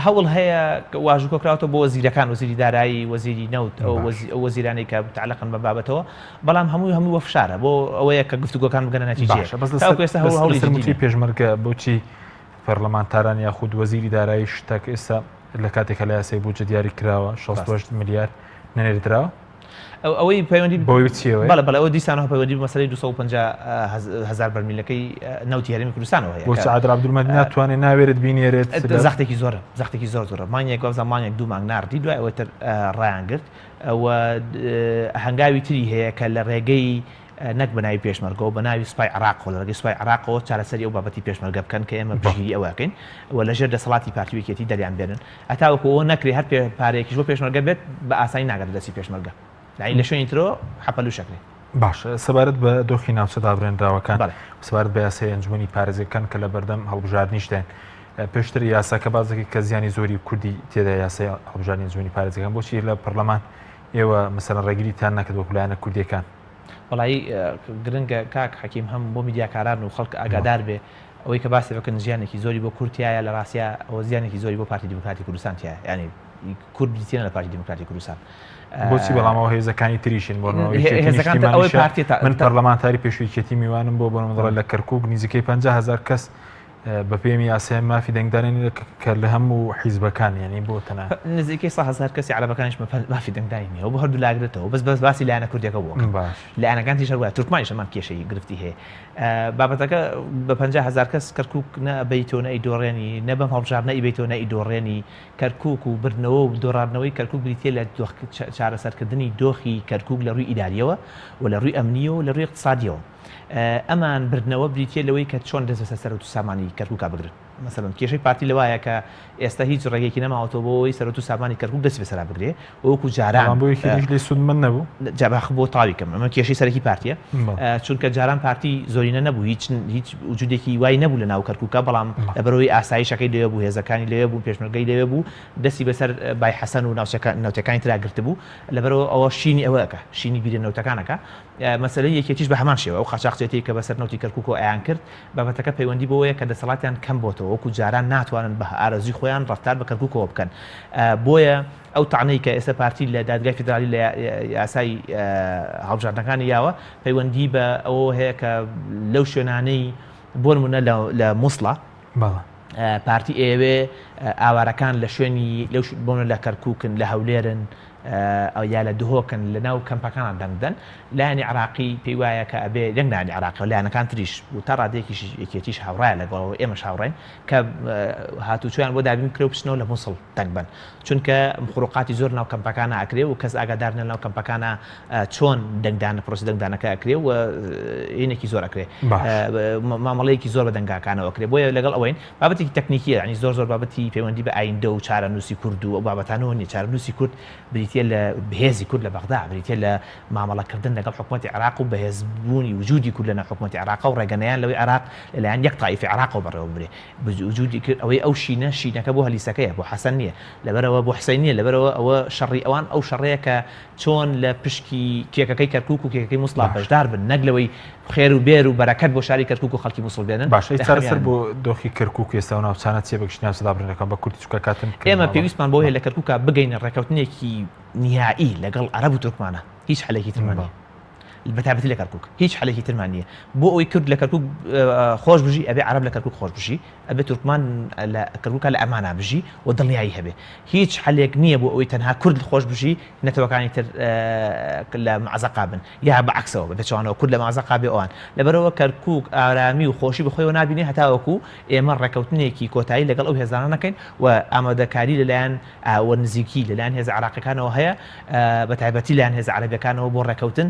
هەوڵ هەیە واژوو کۆکراوەتەوە بۆ وەزیرەکان وەزیری دارایی وەزیری نەوت ئەو وەزیرانەی کە متعلقن بە بابەتەوە بەڵام هەمووی هەموو وەفشارە بۆ ئەوەیە کە گفتوگۆکان بگەنە نەتیجەیە بەس لەسەر مووچەی پێشمەرگە بۆچی پەرلەمانتاران یاخود وەزیری دارایی شتەک ئێستا لە کاتێکە لە یاسای بودجە دیاری کراوە 68 ملیار نەنێردراوە ئەوەی پەیوەندی بۆی چیەوە بەڵێ بەڵێ ئەوە دیسانەوە پەیوەندی بە مەسەلەی 250 هەزار بەرمیلەکەی نەوتی هەرێمی کوردستانەوە هەیە بۆچی عادل عەبدولمەهدی ناتوانێت ناوێرێت بینێرێت زەختێکی زۆرە زەختێکی زۆر زۆرە مانگێک وابزانم مانگێک دوو مانگ ناردی دوای ئەوەی تر ڕایان گرت و هەنگاوی تری هەیە کە لە ڕێگەی نەک بە ناوی پێشمەرگەوە بە ناوی سوپای عێراقەوە لە ڕێگەی سوپای عێراقەوە چارەسەری ئەو بابەتی پێشمەرگە بکەن کە ئێمە پشتگیری ئەوە ئەکەین و لەژێر دەسەڵاتی پارتی و یەکێتی دەریان بێنن هەتاوەکو ئەوە نەکرێ هەر پارەیەکیش بۆ پێشمەرگە بێت بە ئاسانی ناگاتە دەستی پێشمەرگە یانی لە شوێنی ترەوە حەپەلوش ئەکرێ. باشە سەبارەت بە دۆخی ناوچە دابرێنراوەکان سەبارەت بە یاسای ئەنجومەنی پارێزگەکان کە لە بەردەم هەڵبژاردنیشداین پێشتر یاساکە باس دەکرد کە زیانی زۆری کوردی تێدا یاسای هەڵبژاردنی ئەنجومەنی پارێزگەکان بۆچی لە پەرلەمان ئێوە مەسەلەن ڕێگریتان نەکرد وەکو لایەنە کوردیەکان؟ وەڵایی گرنگە کاک حەکیم هەم بۆ میدیاکاران و خەڵک ئاگادار بێ ئەوەی کە باسی بکەن زیانێکی زۆری بۆ کورد تیایە لە ڕاستیا ئەوە زیانێکی زۆری بۆ پارتی دیموکراتی کوردستان تیایە یانی کورد بریتیە لە پارتی دیموکراتی کوردستان بۆچی بەڵام ئەو هێزەکانی تریشن بۆ هێزەکان ئەوەی پارتی من پەرلەمانتاری پێشووی یەکێتی میوانم بۆ بۆ دەڵێ لە کەرکک نزیکەی 50 هزار کەس بە پێی یاسای مافی دەنگدانی نیە کە لە هەموو حیزبەکان یانی بۆ تەنها. نزیکەی 100 هەزار کەسی عەرەبەکانیش مافی دەنگدانی نیە و بۆ هەردوو لاگرێتەوە بەس بەس باسی لایەنە کوردیەکە بۆ ئەکەم باش. لایەنەکان تریش هەر وایە تورکمانیش هەمان کێشەی گرفتی هەیە بابەتەکە بە 50 هەزار کەس کەرکوک نە ئەبەیتۆ نە ئەیدۆڕێنی نە بەم هەڵبژاردنە ئەیبەیتۆ نە ئەیدۆڕێنی کەرکوک و بردنەوە و دۆڕاندنەوەی کەرکوک بریتیە لە چارەسەرکردنی دۆخی کەرکوک لە ڕووی ئیداریەوە و لە ڕووی ئەمنیەوە و لە ڕووی ئیقتسادیەوە. ئەمان بردنەوە بریتیە لەوەی کە چۆن دەست بەسەر سەروەت و سامانی کەرکوکا بگرن. مەسەلەن کێشەی پارتی لەوایە کە ئێستا هیچ ڕێگەیەکی نەماوەتەوە بۆ ئەوەی سەروەت و سامانی کەرکوک دەستی بەسەرا بگرێ و وەکو جاران بەڵام بۆ یەکێتیش لێی سوودمەند نەبوو؟ جا با بۆ تەواوی کەم ئەمە کێشەی سەرەکی پارتیە چونکە جاران پارتی زۆرینە نەبوو هیچ هیچ وجودێکی وای نەبوو لە ناو کەرکوکا بەڵام لەبەرئەوەی ئاسایشەکەی لەوێ بوو هێزەکانی لەوێ بوون پێشمەرگەی لەوێ بوو دەستی بەسەر بای حەسەن و ناوچەکە نەوتەکانی ترا گرتبوو لەبەرئەوە ئەوە شینی ئەوە ئەکا شینی بیرە نەوتەکان ئەکا مەسەلەی یەکێتیش بە هەمان شێوە، ئەو قاچاخچێتیەی کە بەسەر نەوتی کەرکوکەوە ئەیانکرد، بابەتەکە پەیوەندی بەوەیە کە دەسەڵاتیان کەم بۆتەوە، وەکو جاران ناتوانن بە ئارەزوی خۆیان ڕەفتار بە کەرکوکەوە بکەن. بۆیە ئەو تەعنەی کە ئێستا پارتی لە دادگای فیدرالی لە یاسای هەڵبژاردنەکانی یاوە، پەیوەندی بە ئەوەوە هەیە کە لەو شوێنانەی بۆ نمونە لە موسڵە، پارتی ئەیەوێ ئاوارەکان لە شوێنی لەو بۆ نمونە لە کەرکوکن، لە هەولێرن، یا لە دهۆکن لە ناو کەمپەکانا دەنگ بدەن، لایەنی عێراقی پێی وایە کە ئەبێ نەک لایەنی عێراقی و لایەنەکان تریش و تا ڕادەیەکیش یەکێتیش هاوڕایە لەگەڵ ئەوە ئێمەش هاوڕاین کە هاتوچۆیان بۆ دابین بکرێ و بچنەوە لە موسڵ دەنگ بەن چونکە خروقاتی زۆر ناو کەمپەکانا ئەکرێ و کەس ئاگادار نیە ناو کەمپەکانا چۆن دەنگدان پرۆسی دەنگدانەکە ئەکرێ و هینێکی زۆر ئەکرێ مامەڵەیەکی زۆر بە دەنگاکانەوە ئەکرێ بۆیە لەگەڵ ئەوەین بابەتێکی تەکنیکییە، یانی زۆر زۆر بابەتی پەیوەندی بە ئایندە و چارەنووسی کورد و ئەو بابەتانەوە نییە. چارەنووسی کورد بریتییە لە بەهێزی کورد لە بەغدا، بریتییە لە مامەڵەکردن لەگەڵ حکومەتی عێراق و بەهێزبوونی وجودی کورد لەناو حکومەتی عێراق و ڕێگەنەیان لەوەی عێراق لەلایەن یەک تائیفی عێراقەوە بەڕێوە ببرێ. وجودی کرد ئەوەی ئەو شینە، شینەکە بۆ هەلیسەکەیە، بۆ حەسەن نییە، لەبەرئەوە بۆ حسەین نییە، لەبەرئەوە ئەوە شەڕی ئەوان ئەو شەڕەیە کە چۆن لە پشکی کێکەکەی کەرکوک و کێکەکەی موسڵا بەشدار بن نەک لەوەی خێر و بێر و بەرەکەت بۆ شاری کەرکوک و خەڵکی موسڵ بێنن. باشە ئەی چارەسەر بۆ دۆخی کەرکوک ئێستا و ناوچانە چیە بە گشتی ناوچە دابڕینەکان بە کورتی چونکە کاتم کەمە. ئێمە پێویستمان بەوەیە لە کەرکوکا بگەینە ڕێکەوتنێکی نیهائی لەگەڵ عەرەب و تورکمانا. هیچ حەلێکی ترمان نیە بە تایبەتی لە کەرکک هیچ حەلێکی ترمان نییە بۆ ئەوی کورد لە کەرکک خۆش بژی ئەبێ عرب لە کەرکک خۆش بژی ئەبێ تورکمان لە کەرکوکا لە ئەمانا بژی و دڵنیایی هەبێ. هیچ حەلێک نییە بۆ ئەوەی تەنها کورد خۆش بژی نەتەوەکانی تر لە مەعزەقا بن یا بە عەکسەوە بە پێچەوانەوە کورد لە مەعزەقا بێ ئەوان. لەبەرئەوە کەرکوک ئارامی و خۆشی بە خۆیەوە نابینێ هەتاوەکو ئێمە ڕێکەوتنێکی کۆتایی لەگەڵ ئەو هێزانە نەکەین و ئامادەکاری لەلایەن و نزیکی لەلایەن هێزە عێراقیەکانەوە هەیە بە تایبەتی لایەن هێزە عەرەبیەکانەوە بۆ ڕێکەوتن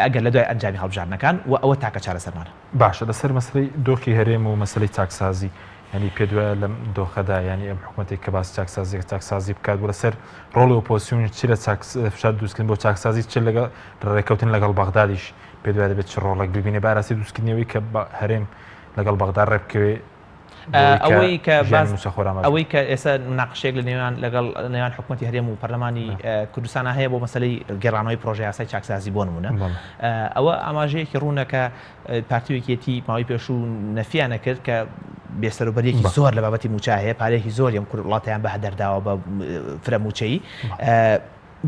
ئەگەر لە دوای ئەنجامی هەڵبژاردنەکان و ئەوە تاکە چارەسەرمانە. باشە لەسەر مەسەلەی دۆخی هەرێم و مەسەلەی چاکسازی یانی پێت وایە لەم دۆخەدا یانی ئەم حکومەتێک کە باسی چاکسازیەکە چاکسازی بکات و لەسەر ڕۆڵی ئۆپۆزسیۆن چ لە چاک فشار دروستکردن بۆ چاکسازی چ لەگەڵ ڕێککەوتن لەگەڵ بەغدادیش پێت وایە دەبێت چ ڕۆڵێک ببینێ بە ئاراستەی دروستکردنەوەی کە هەرێم لەگەڵ بەغدا ڕێبکەوێ ئەوەی کە باس ئەوەی کە ئێستا مناقشەیەک لە نێوان لەگەڵ نێوان حکوومەتی هەرێم و پەرلەمانی کوردستانە هەیە بۆ مەسلەی گەڕانەوەی پرۆژە یاسای چاکسازی بۆ نمونە ئەوە ئاماژەیەکی ڕوونە کە پارتی و یەکێتی ماوەی پێشوو نەفیانە کرد کە بێسەروبەریەکی زۆر لە بابەتی موچە هەیە پارێکی زۆر ئەم کورد وڵاتیان بە هەدەرداوە بە فرە موچەیی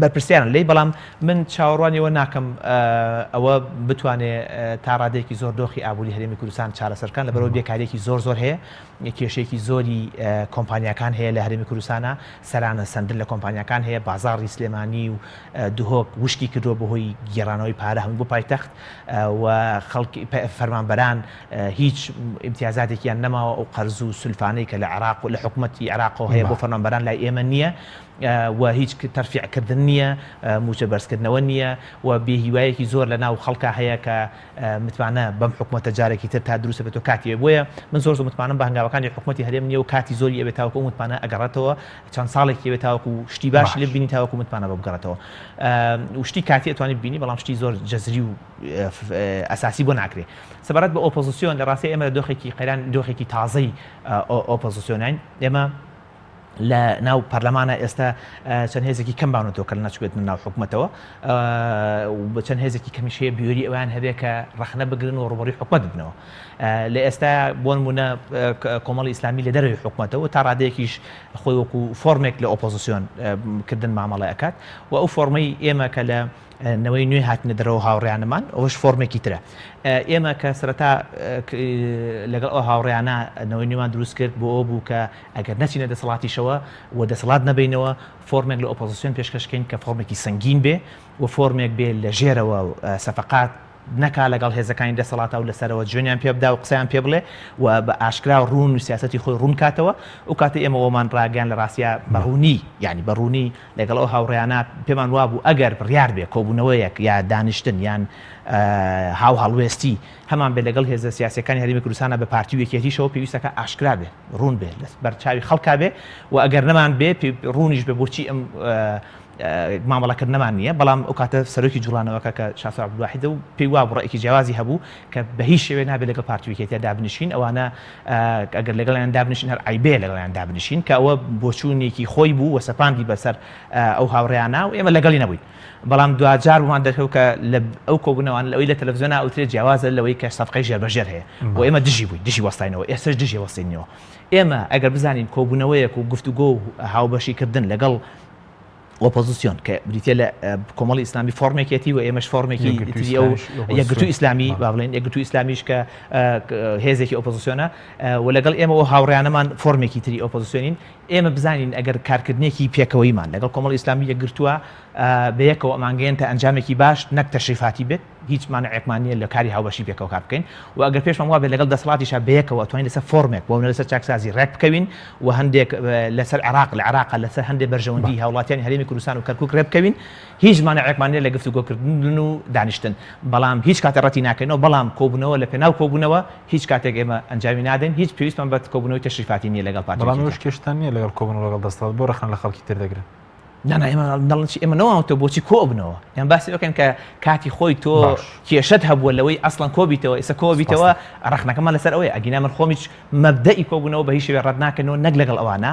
بەرپرسیارن لێی بەڵام من چاوەڕوانی ئەوە ناکەم ئەوە بتوانێ تا ڕادەیەکی زۆر دۆخی ئابووری هەرێمی کوردستان چارەسەر بکات لەبەرئەوەی بێکارییەکی زۆر زۆر هەیە کێشەیەکی زۆری کۆمپانیاکان هەیە لە هەرێمی کوردستانە سەرانە سەندن لە کۆمپانیاکان هەیە بازاڕی سلێمانی و دهۆک وشکی کردووە بەهۆی گێڕانەوەی پارە هەموو بۆ پایتەخت و خەڵکی فەرمانبەران هیچ ئیمتیازاتێکیان نەماوە ئەو قەرز و سولفانەی کە لە عێراق و لە حکومەتی عێراقەوە هەیە بۆ فەرمانبەران لای ئێمە نییە و هیچ تەرفیع کردن نییە، مووچە بەرزکردنەوە نییە و بێ هیوایەکی زۆر لە ناو خەڵکا هەیە کە متمانە بەم حکومەتە جارێکی تر تا دروست بێتەوە کاتی ئەوێ. بۆیە من زۆر زۆر متمانەم بە هەنگاوەکانی حکومەتی هەرێم نییە و کاتی زۆری ئەوێ تاوەکو ئەو متمانە ئەگەڕێتەوە، چەند ساڵێکی ئەوێ تاوەکو شتی باشی لێ باش. ببینی تاوەکو متمانە بۆ بگەڕێتەوە و شتی کاتی ئەتوانی ببینی بەڵام شتی زۆر جەزری و ئەساسی بۆ ناکرێ. سەبارەت بە ئۆپۆزسیۆن لە ڕاستیا ئێمە لە دۆخێکی قەیران دۆخێکی تازەی ئۆپۆزسیۆناین ئێمە لە ناو پەرلەمانە ئێستا چەند هێزێکی کەم باونەتەوە کە نەچوبێتنە ناو حکومەتەوە و چەند هێزێکی کەمیش هەیە بیوری ئەویان هەبێ کە ڕەخنە بگرن و ڕوبەڕی حکومەت ببنەوە لە ئێستا بۆ نمونە کۆمەڵی ئیسلامی لە دەرەوەی حکومەتەوە تا ڕادەیەکیش خۆی وەکو فۆرمێک لە ئۆپۆزیسیۆن کردن مامەڵە ئەکات و ئەو فۆرمەی ئێمە کە لە نەوەی نوێ هاتنە دەرەوە هاوڕێیانمان ئەوەش فۆرمێکی ترە ئێمە کە سەرەتا لەگەڵ ئەو هاوڕێیانە نەوەی نوێمان دروست کرد بۆ ئەوە بوو کە ئەگەر نەچینە دەسەڵاتیشەوە و دەسەڵات نەبەینەوە فۆرمێک لە ئۆپۆزسیۆن پێشکەش کەین کە فۆرمێکی سەنگین بێ و فۆرمێک بێ لە ژێرەوە سەفەقات نەکا لەگەڵ هێزەکانی دەسەڵاتا و لەسەرەوە جوێنیان پێ بدا و قسەیان پێ بڵێ و بە ئاشکرا و ڕوون و سیاسەتی خۆی ڕوون کاتەوە ئەو کاتەی ئێمە ئەومان ڕاگەیان لە ڕاستیا بە ڕوونی یانی بە ڕوونی لەگەڵ ئەو هاوڕێیانە پێمان وابوو ئەگەر بڕیار بێ کۆبوونەوەیەک یا دانیشتن یان هاو هەڵوێستی هەمان بێ لەگەڵ هێزە سیاسیەکانی هەرێمی کوردستانە بە پارتی و یەکێتیشەوە پێویستەکە ئاشکرا بێ ڕوون بێ لە بەر چاوی خەڵکا بێ و ئەگەر نەمان بێ ڕوونیش بێ بۆچی ئەم مامەڵەکردنەمان نییە بەڵام ئەو کاتە سەرۆکی جوڵانەوەکە کە شاسوار عەبدولواحیدە و پێی وابوو ڕەئێکی جیاوازی هەبوو کە بە هیچ شێوەیەک نابێت لەگەڵ پارتی و یەکێتییا دابنیشین ئەوانە ئەگەر لەگەڵیان دابنیشین هەر عەیبەیە لەگەڵیان دابنیشین کە ئەوە بۆچوونێکی خۆی بوو و سەپاندی بەسەر ئەو هاوڕێیانە و ئێمە لەگەڵی نەبووین بەڵام دواجار بۆمان دەرکەوت کە لە ئەو کۆبوونەوانە لەوەی لە تەلەفزیۆنا ئەوترێت جیاوازە لەوەی کە سەفقەی ژێربەژێر هەیە و ئێمە دژی بووین دژی وەستاینەوە ئێستاش دژی وەستینەوە ئێمە ئەگەر بزانین کۆبوونەوەیەک و گفتوگۆ و هاوبەشیکردن لەگەڵ ئۆپۆزیسیۆن کە بریتە لە کۆمەڵی ئیسلامی فۆرمێکێتی و ئێمەش فۆرمێکی تری ئەو یەکگرتوو ئیسلامی با بڵێن یەکگرتوو ئیسلامیش کە هێزێکی ئۆپۆزیسیۆنە و لەگەڵ ئێمە و هاوڕیانەمان فۆرمێکی تری ئۆپۆزیسیۆنین ئێمە بزانین ئەگەر کارکردنێکی پێکەوەیمان لەگەڵ کۆمەڵی ئیسلامی یەکگرتووە بەیەکەوە ئەمانگەیەنتە ئەنجامێکی باش نەک تەشریفاتی بێت هیچ مانعێکمان نییە لە کاری هاوبەشی پێکەوە کار بکەین و ئەگەر پێشمان وابێت لەگەڵ دەسەڵاتیشا بەیەکەوە ئەتوانین لەسەر فۆرمێک بۆ لەسەر چاکسازی ڕێک بکەوین و هەندێک لەسەر عێراق لە عێراق لەسەر هەندێک بەرژەوەندی هاوڵاتیانی هەرێمی کوردستان و کەرکوک ڕێ بکەوین هیچ مانعێکمان نییە لە گفتوگۆکردن و دانیشتن بەڵام هیچ کاتێک ڕەتی ناکەینەوە بەڵام کۆبوونەوە لە پێناو کۆبوونەوە هیچ کاتێک ئێمە ئەنجامی نادەین هیچ پێویستمان بە کۆبوونەوەی تەشریفاتی نییە لەگەڵ پارتی بەڵام ئێوەش کێشتان نییە لەگەڵ کۆبوونەوە لەگەڵ دەسەڵات بۆ ڕەخنە لە خەڵکی تر دەگرن؟ نا نا ئێمە نەڵێن چی ئێمە نەوانوتەوە بۆچی کۆ بنەوە یان باسی بکەن کە کاتی خۆی تۆ باش. کێشەت هەبووە لەوەی ئەسڵەن کۆبیتەوە ئێستا کۆبیتەوە ڕەخنەکەمان لەسەر ئەوەیە ئەگینا من خۆم هیچ مەبدەئی کۆبوونەوە بە هیچ شێوەیەک ڕەت ناکەنەوە نەک لەگەڵ ئەوانە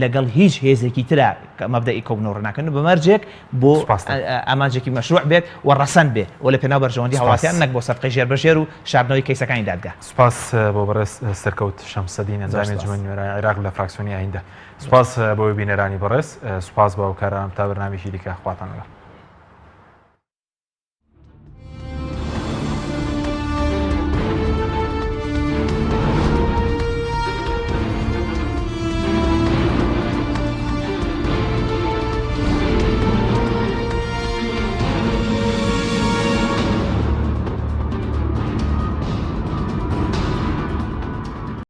لەگەڵ هیچ هێزێکی ترا کە مەبدەئی کۆبوونەوە ڕەت ناکەن بە مەرجێک بۆ سوپاس دەکەم. ئامانجێکی مەشروع بێت و ڕەسەن بێ و لە پێناو بەرژەوەندی سوپاس. هاوڵاتیان نەک بۆ سەفقەی ژێر بە ژێر و شاردنەوەی کەیسەکانی دادگا. سوپاس بۆ بەڕێز سەرکەوت شەمسەدین زۆر ئەندامی سوپاس. ئەنجومەنی نوێنەرانی عێراق لە فراکسیۆنی ئایندە. سوپاس بۆ بینەرانی بەڕێز سوپاس بۆ هاوکارانم تا بەرنامەیەکی دیکە خواتان لەگەڵ.